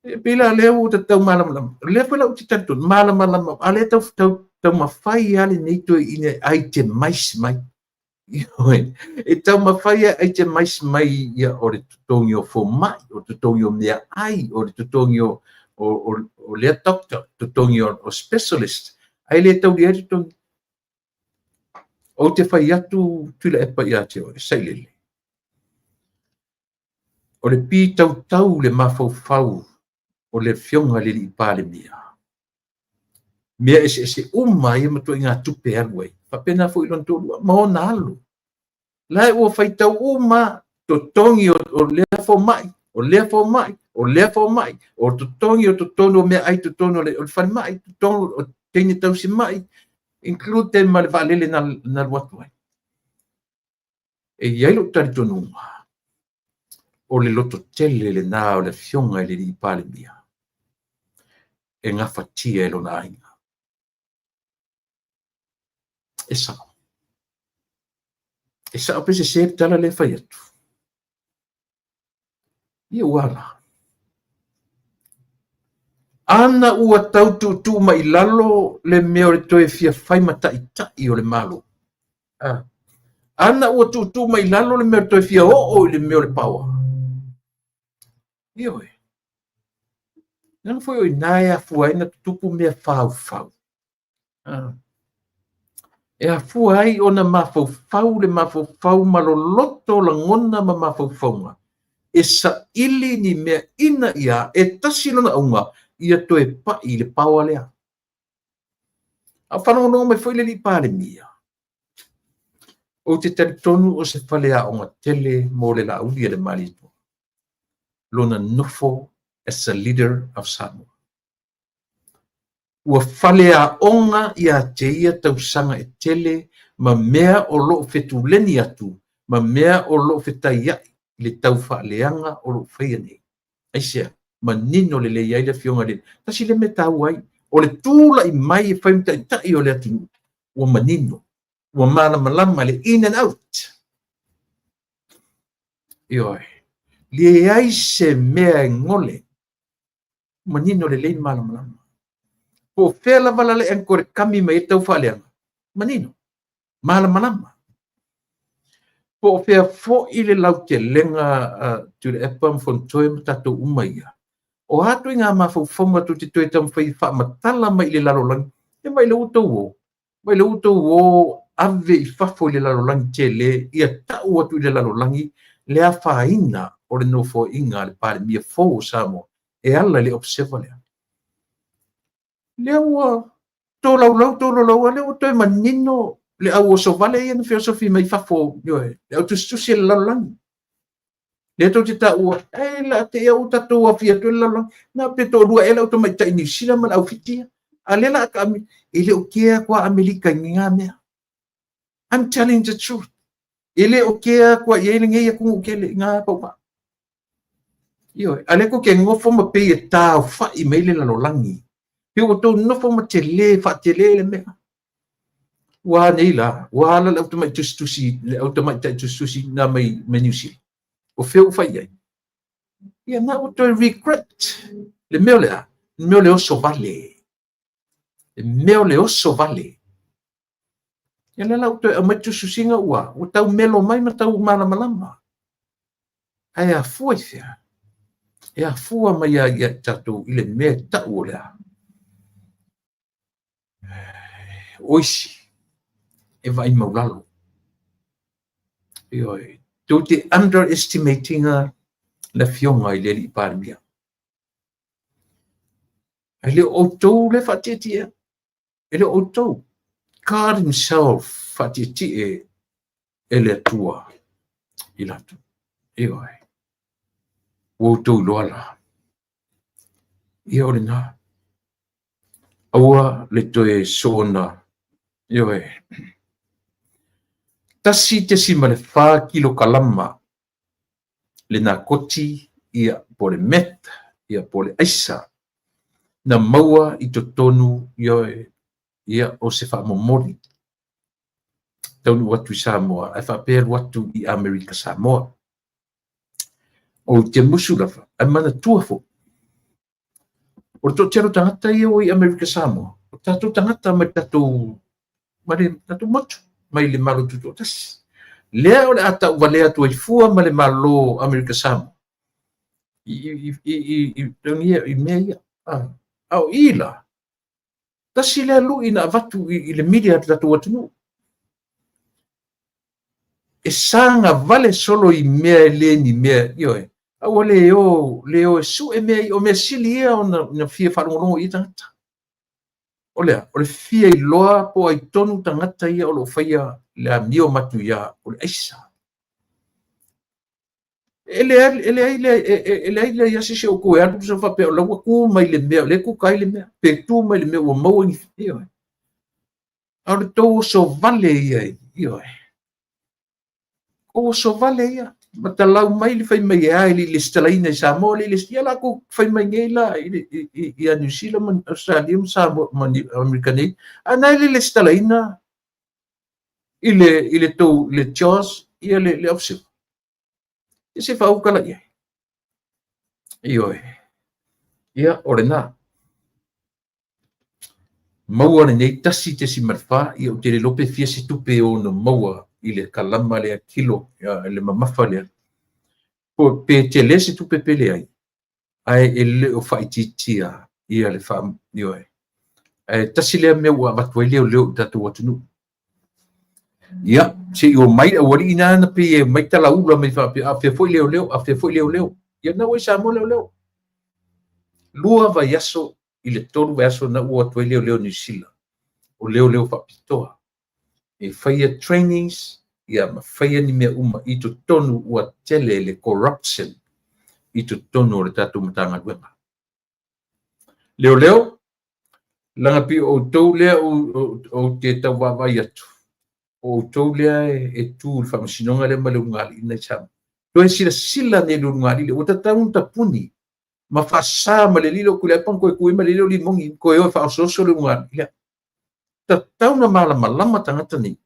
E pei la lea ua tau malamalama. O lea foi la ou te talitonu, malamalama, a lea tau, tau, taumafai lava lenei toeaina e itemize mai. Ioe. E taumafai e itemize mai ia o le totogi o fomai, o le totogi o meaai, o le totogi o lea doctor, totogi o specialist, ae le taulia ai le totogi. Ou te fai atu Tuilaepa ia te oe, sailele. O le pitautau le mafaufau o le Afioga i le Alii Palemia, mea eseese uma ia ma ituaiga tupe e alu ai, faapena foi i lona toalua ma ona alo. La ua faitau uma totogi o lea fomai, o lea fomai, o lea fomai, o totogi o totonu o meaai totonu o le falemai, totonu o teine tausimai, include ma le vaalele na alu atu ai. E i ai lou talitonuga, o le lototele lena o le Afioga i le Alii Palemia e gafatia e lona aiga. E sao. E sao pe sese le tala lea e fai atu. Ia ua ala. Ana ua tau tuutuu mai i lalo le mea o le toe fia fai ma taitai o le Malo. Ana ua tuutuu mai i lalo le mea o le toe fia oo i le mea o le power. Ioe. Leaga foi o i ina e afua ai ona tutupu mea faufau. E afua ai ona mafaufau le mafaufau ma loloto lagona ma mafaufauga e saili ni mea ina ia e tasi lona auga ia toe pai i le power lea. A o faalogologo mai foi le Alii Palemia, ou te talitonu o se faleaoga tele mo le Laaulialemalietoa, lona nofo as a leader of Samoa. Ua faleaoga ia te ia tausaga e tele ma mea o lo o fetuleni atu ma mea o lo o fetaia'i i le tau faaleaga o lo o faia nei. Aisea? Manino lelei ai le Afioga i le. Tasi lea mea taua ai, o le tulai mai e fai ma taitai o le atunuu, ua manino, ua malamalama le in and out. Ioe. Leai se mea e gole. Manino lelei ma malamalama. Po o fea lava la le ankore kami mai ai le tau faaleaga, manino, malamalama. Po o fea foi le lautelega a Tuilaepa ma Fonotoe ma tatou uma ia, o a ituaiga mafaufauga tou te toe taumafai e faamatala mai i le lalolagi, ia mai lea ua outou o, mai lea ua outou o ave i fafo i le lalolagi tele, ia tau atu i le lalolagi le afaina o le nofoaiga a le Palemia fou o Samoa e ala i le Observer lea. Lea ua tolaulau, tolaulau, a lea ua toe manino le au osovale ia na feosofi mai fafo, ioe, le au tusitusi a le lalolagi. Lea tou te taua, e la te ia ua tatou aofia atu le lalolagi, na pe toalua ea le au tamaitai Niu Sila ma le au Fiti ia. A lea la ka e le o kea atu a Amerika i ngā mea. I'm telling the truth. E le o kea atu a i ai lenei atunuu tele i ngā paupau. Ioe, a lea tou te nofo ma pei e taofa'i mai le lalolagi. Pei ua tou nofo ma tele, faatele le mea. Ua a nei la, ua ala le au tamai tusitusi, le au tamaitai tusitusi na mai, mai Niu Sila. O fea ua fai i ai? Ia na ua toe regret. Le mea o le a? Le mea o le oso vale. Le mea o le oso vale. Ia lea la ua toe aumai tusitusiga ua, ua tau melo mai ma tau malamalama. Ae afua i fea? E afua mai ia i tatou i le mea e tau o le a? O isi, e vaai maulalo. Ioe, tou te underestimate ina le afioga i le alii Palemia. Ae le o outou le faatietie. E le o outou. God himself faatietie e le Atua i latou. Ioe. Ua outou iloa la. Ia o lena. Aua le toe soona. Ioe. 1.4 kilokalama le nakoti, ia, po o le meth, ia, po o le aisa, na maua i totonu, ioe, ia, o se faamomoli taunuu atu i Samoa ae faapea alu atu i Amerika Samoa. Ou te musu lava, ae manatua foi, o le toatele o tagata ia ua i Amerika Samoa, o tatou tagata mai tatou mai le tatou motu, mai le Malo Tutoatasi. Lea o le a tauvalea atu ai fua ma le Malo Amerika Samoa i, i, i, i, i, i, i mea ia. A, a o i la, tasi lea lui na avatu i, i le media a le tatou atunuu. E saga vale solo i mea e le ni mea, ioe, a ua le o, le o e sue mea ia, o mea sili ia ona na fia faalogologo i ai tagata. O le a? O le fia iloa po o ai tonu tagata ia o lo o faia le amio matuia o le aisa. E leai, e leai, e leai, leai se isi o outou e alu sa faapea o la ua tu mai le mea, o lea e kuka ai le mea, pe tu mai le mea ua maua ni, ioe. A o le tou oso vale ia, ioe. Tou oso vale ia. Matalau mai le fai mai e a e le i lesitalaina i Samoa, le i lesitalaina. Ia latou fai mai nei la ia Niu Sila ma Australia ma Samoa ma Amerika nei, a na e le lesitalaina i le i le tou le JAWS ia le le ausefa. Ia se faautala i ai. Ioe. Ia, o lena. Maua lenei 1.4, ia ou te le iloa pe fia se tupe e ono maua i le kalama lea kilo, ia, le mamafa lea. Po, pe tele se tupe pe leai, ae e le o faaitiitia ia le faa, ioe. Ae tasi lea mea ua avatu ai leoleo i tatou atunuu. Ia, se i omai le aualii na na pei e omai talaula mai faapea, a fea foi leoleo, a fea foi leoleo. Ia na ua i Samoa leoleo. 2 vaiaso i le 3 vaiaso na ua o atu ai leoleo Niu Sila, o leoleo faapitoa. E faia trainings, ia ma faia ni mea uma i totonu ua tele le corruption i totonu o le tatou Matagaluega. Leoleo, leaga pei o outou lea ou te tau vaavaai atu, o outou lea e tu i le faamasinoga lea ma le ulugalii lena i Samoa. Toe silasila ane i le ulugalii lea, ua tatau ona tapuni ma faasa ma le alii lea o Tuilaepa ona toe tu ai ma le alii lea o Limogi, toe o e faaosooso le ulugalii lea. Tatau ona malamalama tagata nei,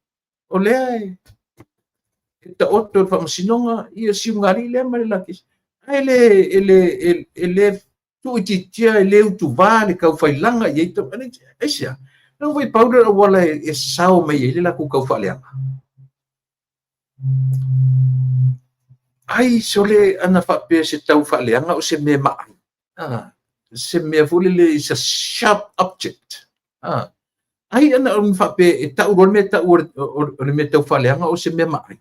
o lea e taoto i le faamasinoga ia si ulugalii lea ma le lakesi. Ae le, e le, e le tuuitiitia, e le utuvā le taufailaga i ai, aisea? Leaga foi pau lea o le auala e sao mai ai le latou taufaaleaga. Ai sole ana faapea se taufaaleaga o se mea maai. Ah, se mea foi lele is a sharp object. Ah, ai ana ona faapea e tau loa le mea tau o le mea taufaaleaga o se mea maai.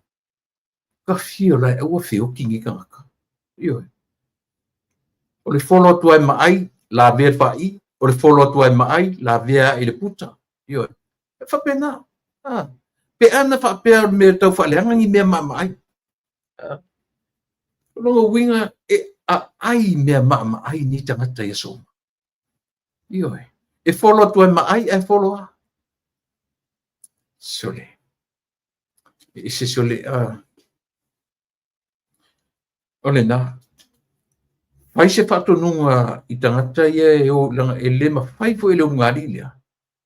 Ka fio la e aua feoki nei tagata. Ioe. O le folo atu ai maai, lavea le faai. O le folo atu ai maai, lavea ai le puta. Ioe. E faapena. Ah. Pe ana faapea o le mea tau faaleaga ni mea maamaai. Ah. O lona uiga e aai mea maamaai nei tagata i aso uma. Ioe. E folo atu ai maai ae folo a. Sole. E ese sole. Ah. O lena. Fai se faatonuga i tagata ia e o, leaga e le mafai foi e le ulugalii lea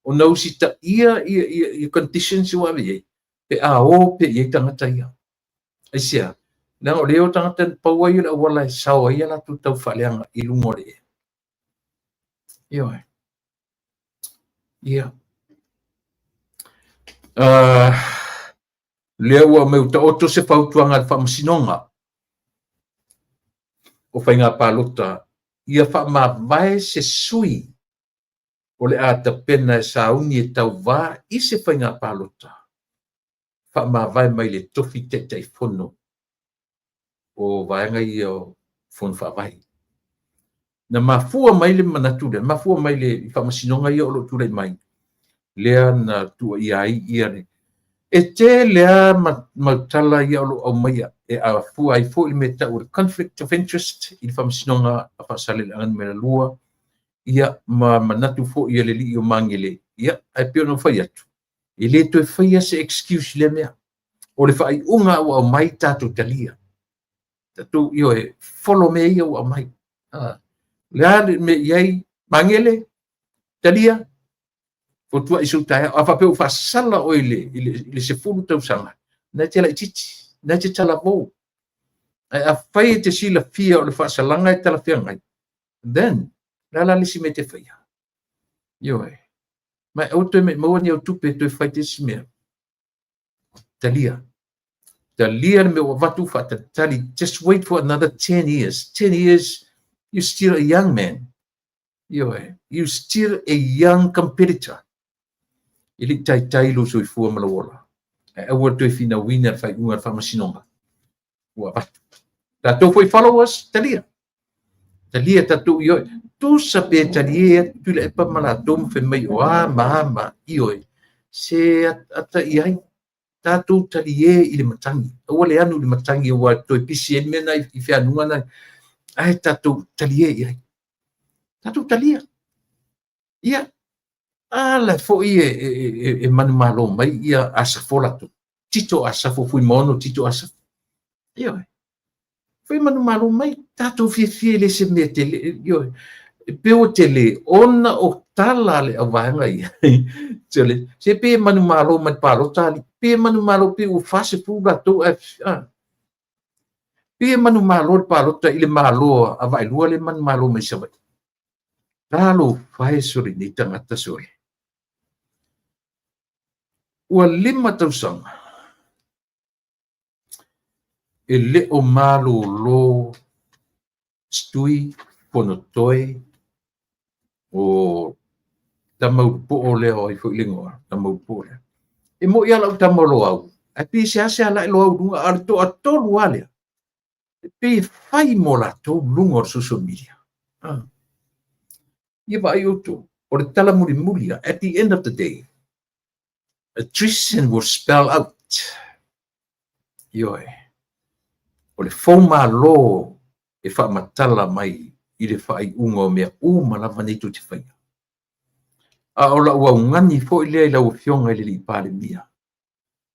ona usitaia ia, ia, ia conditions ua ave i ai, pe a o pea i ai tagata ia. Aisea? Leaga o lea o tagata pau ai o le auala e sao ai a latou taufaaleaga i luga o le ea. Ioe. Ia. Lea ua aumai ua taoto se fautuaga a le Faamasinoga o Faiga Palota ia faamavae se sui o le a tapena e sauni e tauvā i se faiga palota faamavae mai le tofi Taitaifono o vaega ia o Fono Faavae. Na mafua mai le manatu lea, mafua mai le faamasinoga ia o lo o tulai mai, lea na tuuaia ai ia le e tele lava mautala ia o lo o aumaia e afua ai foi le mea e tau o le conflict of interest i le faamasinoga a Faasaleleaga Nu.2, ia ma manatu foi e le alii o Magele, ia ae pei ona ou fai atu, e le toe faia se excuse i lea mea. O le faaiuga ua aumai tatou talia. Tatou, ioe, follow mea ia ua aumai. O le a le mea i ai, Magele, talia, fotuai sou taeao. A faapea ua faasala oe i le 10 tausaga, na e te laitiiti, na e te talavou. Ae afai e te silafia o le faasalaga e talafeagai, then, o le a la le isi mea e te faia? Ioe. Ma aua toe maua ni au tupe e toe fai te isi mea. Talia. Talia le mea ua avatu faatalitali. Just wait for another 10 years. 10 years, you're still a young man. Ioe. You're still a young competitor. E le i taitai lou soifua ma lou ola. Ae aua toe finauina le faaiuga a le faamasinoga ua avatu. Tatou foi followers, talia. Talia tatou ioe. Tusa pe talie atu Tuilaepa ma latou ma fai mai o a ma a ma ioe. Se ata i ai. Tatou talie i le matagi. Aua le anu i le matagi aua toe pisi ai le mea na i feanuga na. Ae tatou talie i ai. Tatou talia. Ia, a la foi e manumalo mai ia Asafo latou. Tito Asafo, Fuimaono Tito Asafo. Ioe. Foi manumalo mai, tatou fiafia i le se mea tele. Ioe. E pei ua tele ona o tala a le auvaega ia. Se pe manumalo mai palota ali. Pe manumalo pe ua 40 latou ae pe manumalo le palota i le malo a Vaaelua le manumalo mai Savaii. Talofa e sole nei tagata sole. Ua 5 tausaga e le o malolo Stui Fonotoe o Tamaulupoo lea o ai foi le igoa, Tamaulupoo lea. E moi lava lau tama o Loau, ae pei e seasea la e Loau i luga, a o le toatolu lava lea, e pei e fai mo latou luga o le social media. Ia vaai outou, o le tala mulimuli lava, at the end of the day, attrition will spell out. Ioe, o le foumalo e faamatala mai i le faaiuga o mea uma lava nei tou te faia. A o lau augani foi lea i lau Afioga i le alii Palemia,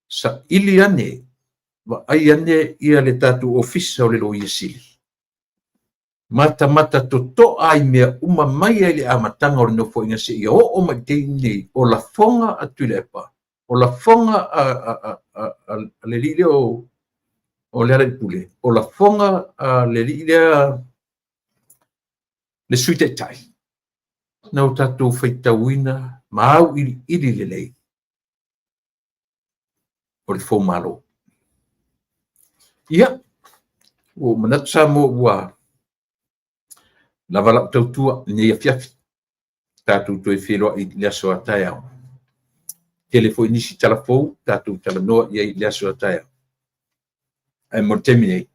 saili ane, vaai ane ia le tatou ofisa o le Loia Sili. Matamata totoa i mea uma mai ai le amataga o le nofoaiga seia oo mai i le taimi nei, o lafoga a Tuilaepa, o lafoga a le alii lea o Lealailepule, o lafoga a le alii lea le Sui Taitai, na o tatou faitauina ma auiliili lelei o le foumalo. Ia, ua ou manatu Samoa ua lava lau tautua i lenei afiafi. Tatou toe feiloai i le aso a taeao. Tele foi nisi tala fou tatou talanoa i ai i le aso a taeao. Ae mo le taimi nei,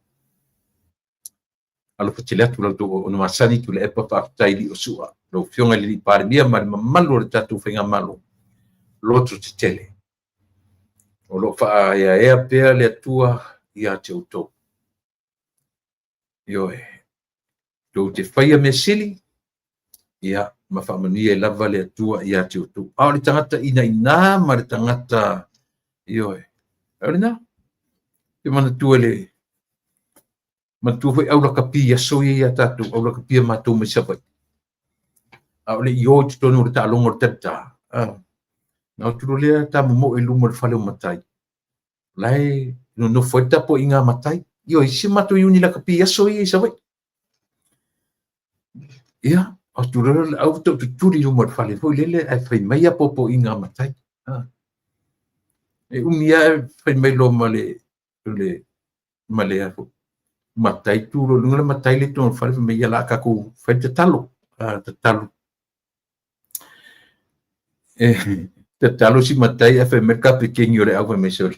alofa tele atu la outou auauna masani, Tuilaepa, faafetai Liosua, lau Afioga i le alii Palemia ma le mamalu o le tatou faigamalo, loto tetele. O lo o faaeaea pea le Atua ia te outou. Ioe, tou te faia mea sili, ia, ma faamanuia ai lava le Atua ia te outou. A o le tagata inaina ma le tagata, ioe, o lena, te manatua le, manatua foi aulakapi i aso ia ia tatou, aulakapi a matou mai Savaii. A o le i o i totonu o le taaloga o le talita, na o atu loa lea ta momoe i luma o le fale o matai. La e nonofo ai le tapuaiga a matai. Ioe, si matou iuni lakapi i aso ia i Savaii. Ia, atu loa le au tau tutuli i luma o le fale foi lele ae fai mai apoapoaiga a matai. E umi lava fai mai loa ma le ma le matai tu loa i luga le matai le i totonu o le fale fai mai, ia o le a tatou fai le tatalo. Tatalo. E tatalo si matai ae fai mai le kapeteni o le au fai mai, sole,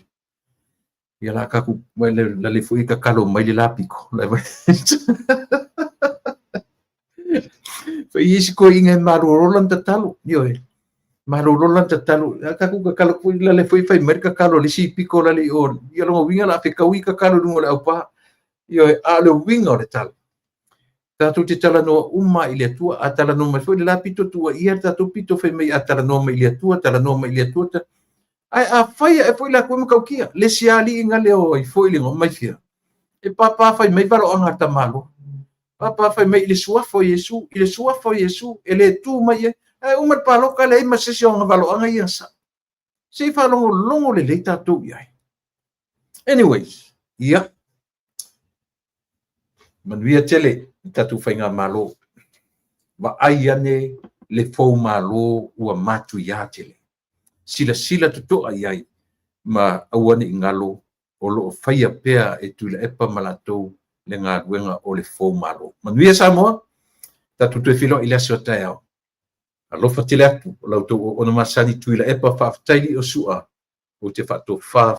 ia la tatou lale foi tatalo mai le la pito. Fai isi toeaiina e malolo lana tatalo, ioe, malolo lana tatalo. A tatou tatalo foi lale foi fai mai le tatalo a le isi pito lale i o, ia lona uiga o le a fetaui tatalo i luga o le aupa. Ioe, a o le uiga o le tala, tatou te talanoa uma i le Atua. A talanoa mai foi le la pito, tuuaia le tatou pito fai mai a talanoa mai i le Atua, talanoa mai i le Atua. Ae afai ae foi latou e matautia, le isi alii na leo ai foi le igoa mai fia, e papa fai mai valoaga a le tamaloa. Papa fai mai i le suafa o Iesu, i le suafa o Iesu, e le tu mai i ai. Ae uma le palota leai ma se isi o ana valoaga ia na sao. Se i faalogologo lelei tatou i ai. Anyways, ia, manuia tele i tatou faigamalo. Vaai ane le foumalo ua matuia tele. Silasila totoa i ai ma aua ne i galo o lo o faia pea e Tuilaepa ma latou le galuega o le foumalo. Manuia Samoa, tatou toe feiloai i le aso a taeao. Alofa tele atu o la outou auauna masani Tuilaepa, faafetai Liosua, ou te faatofa.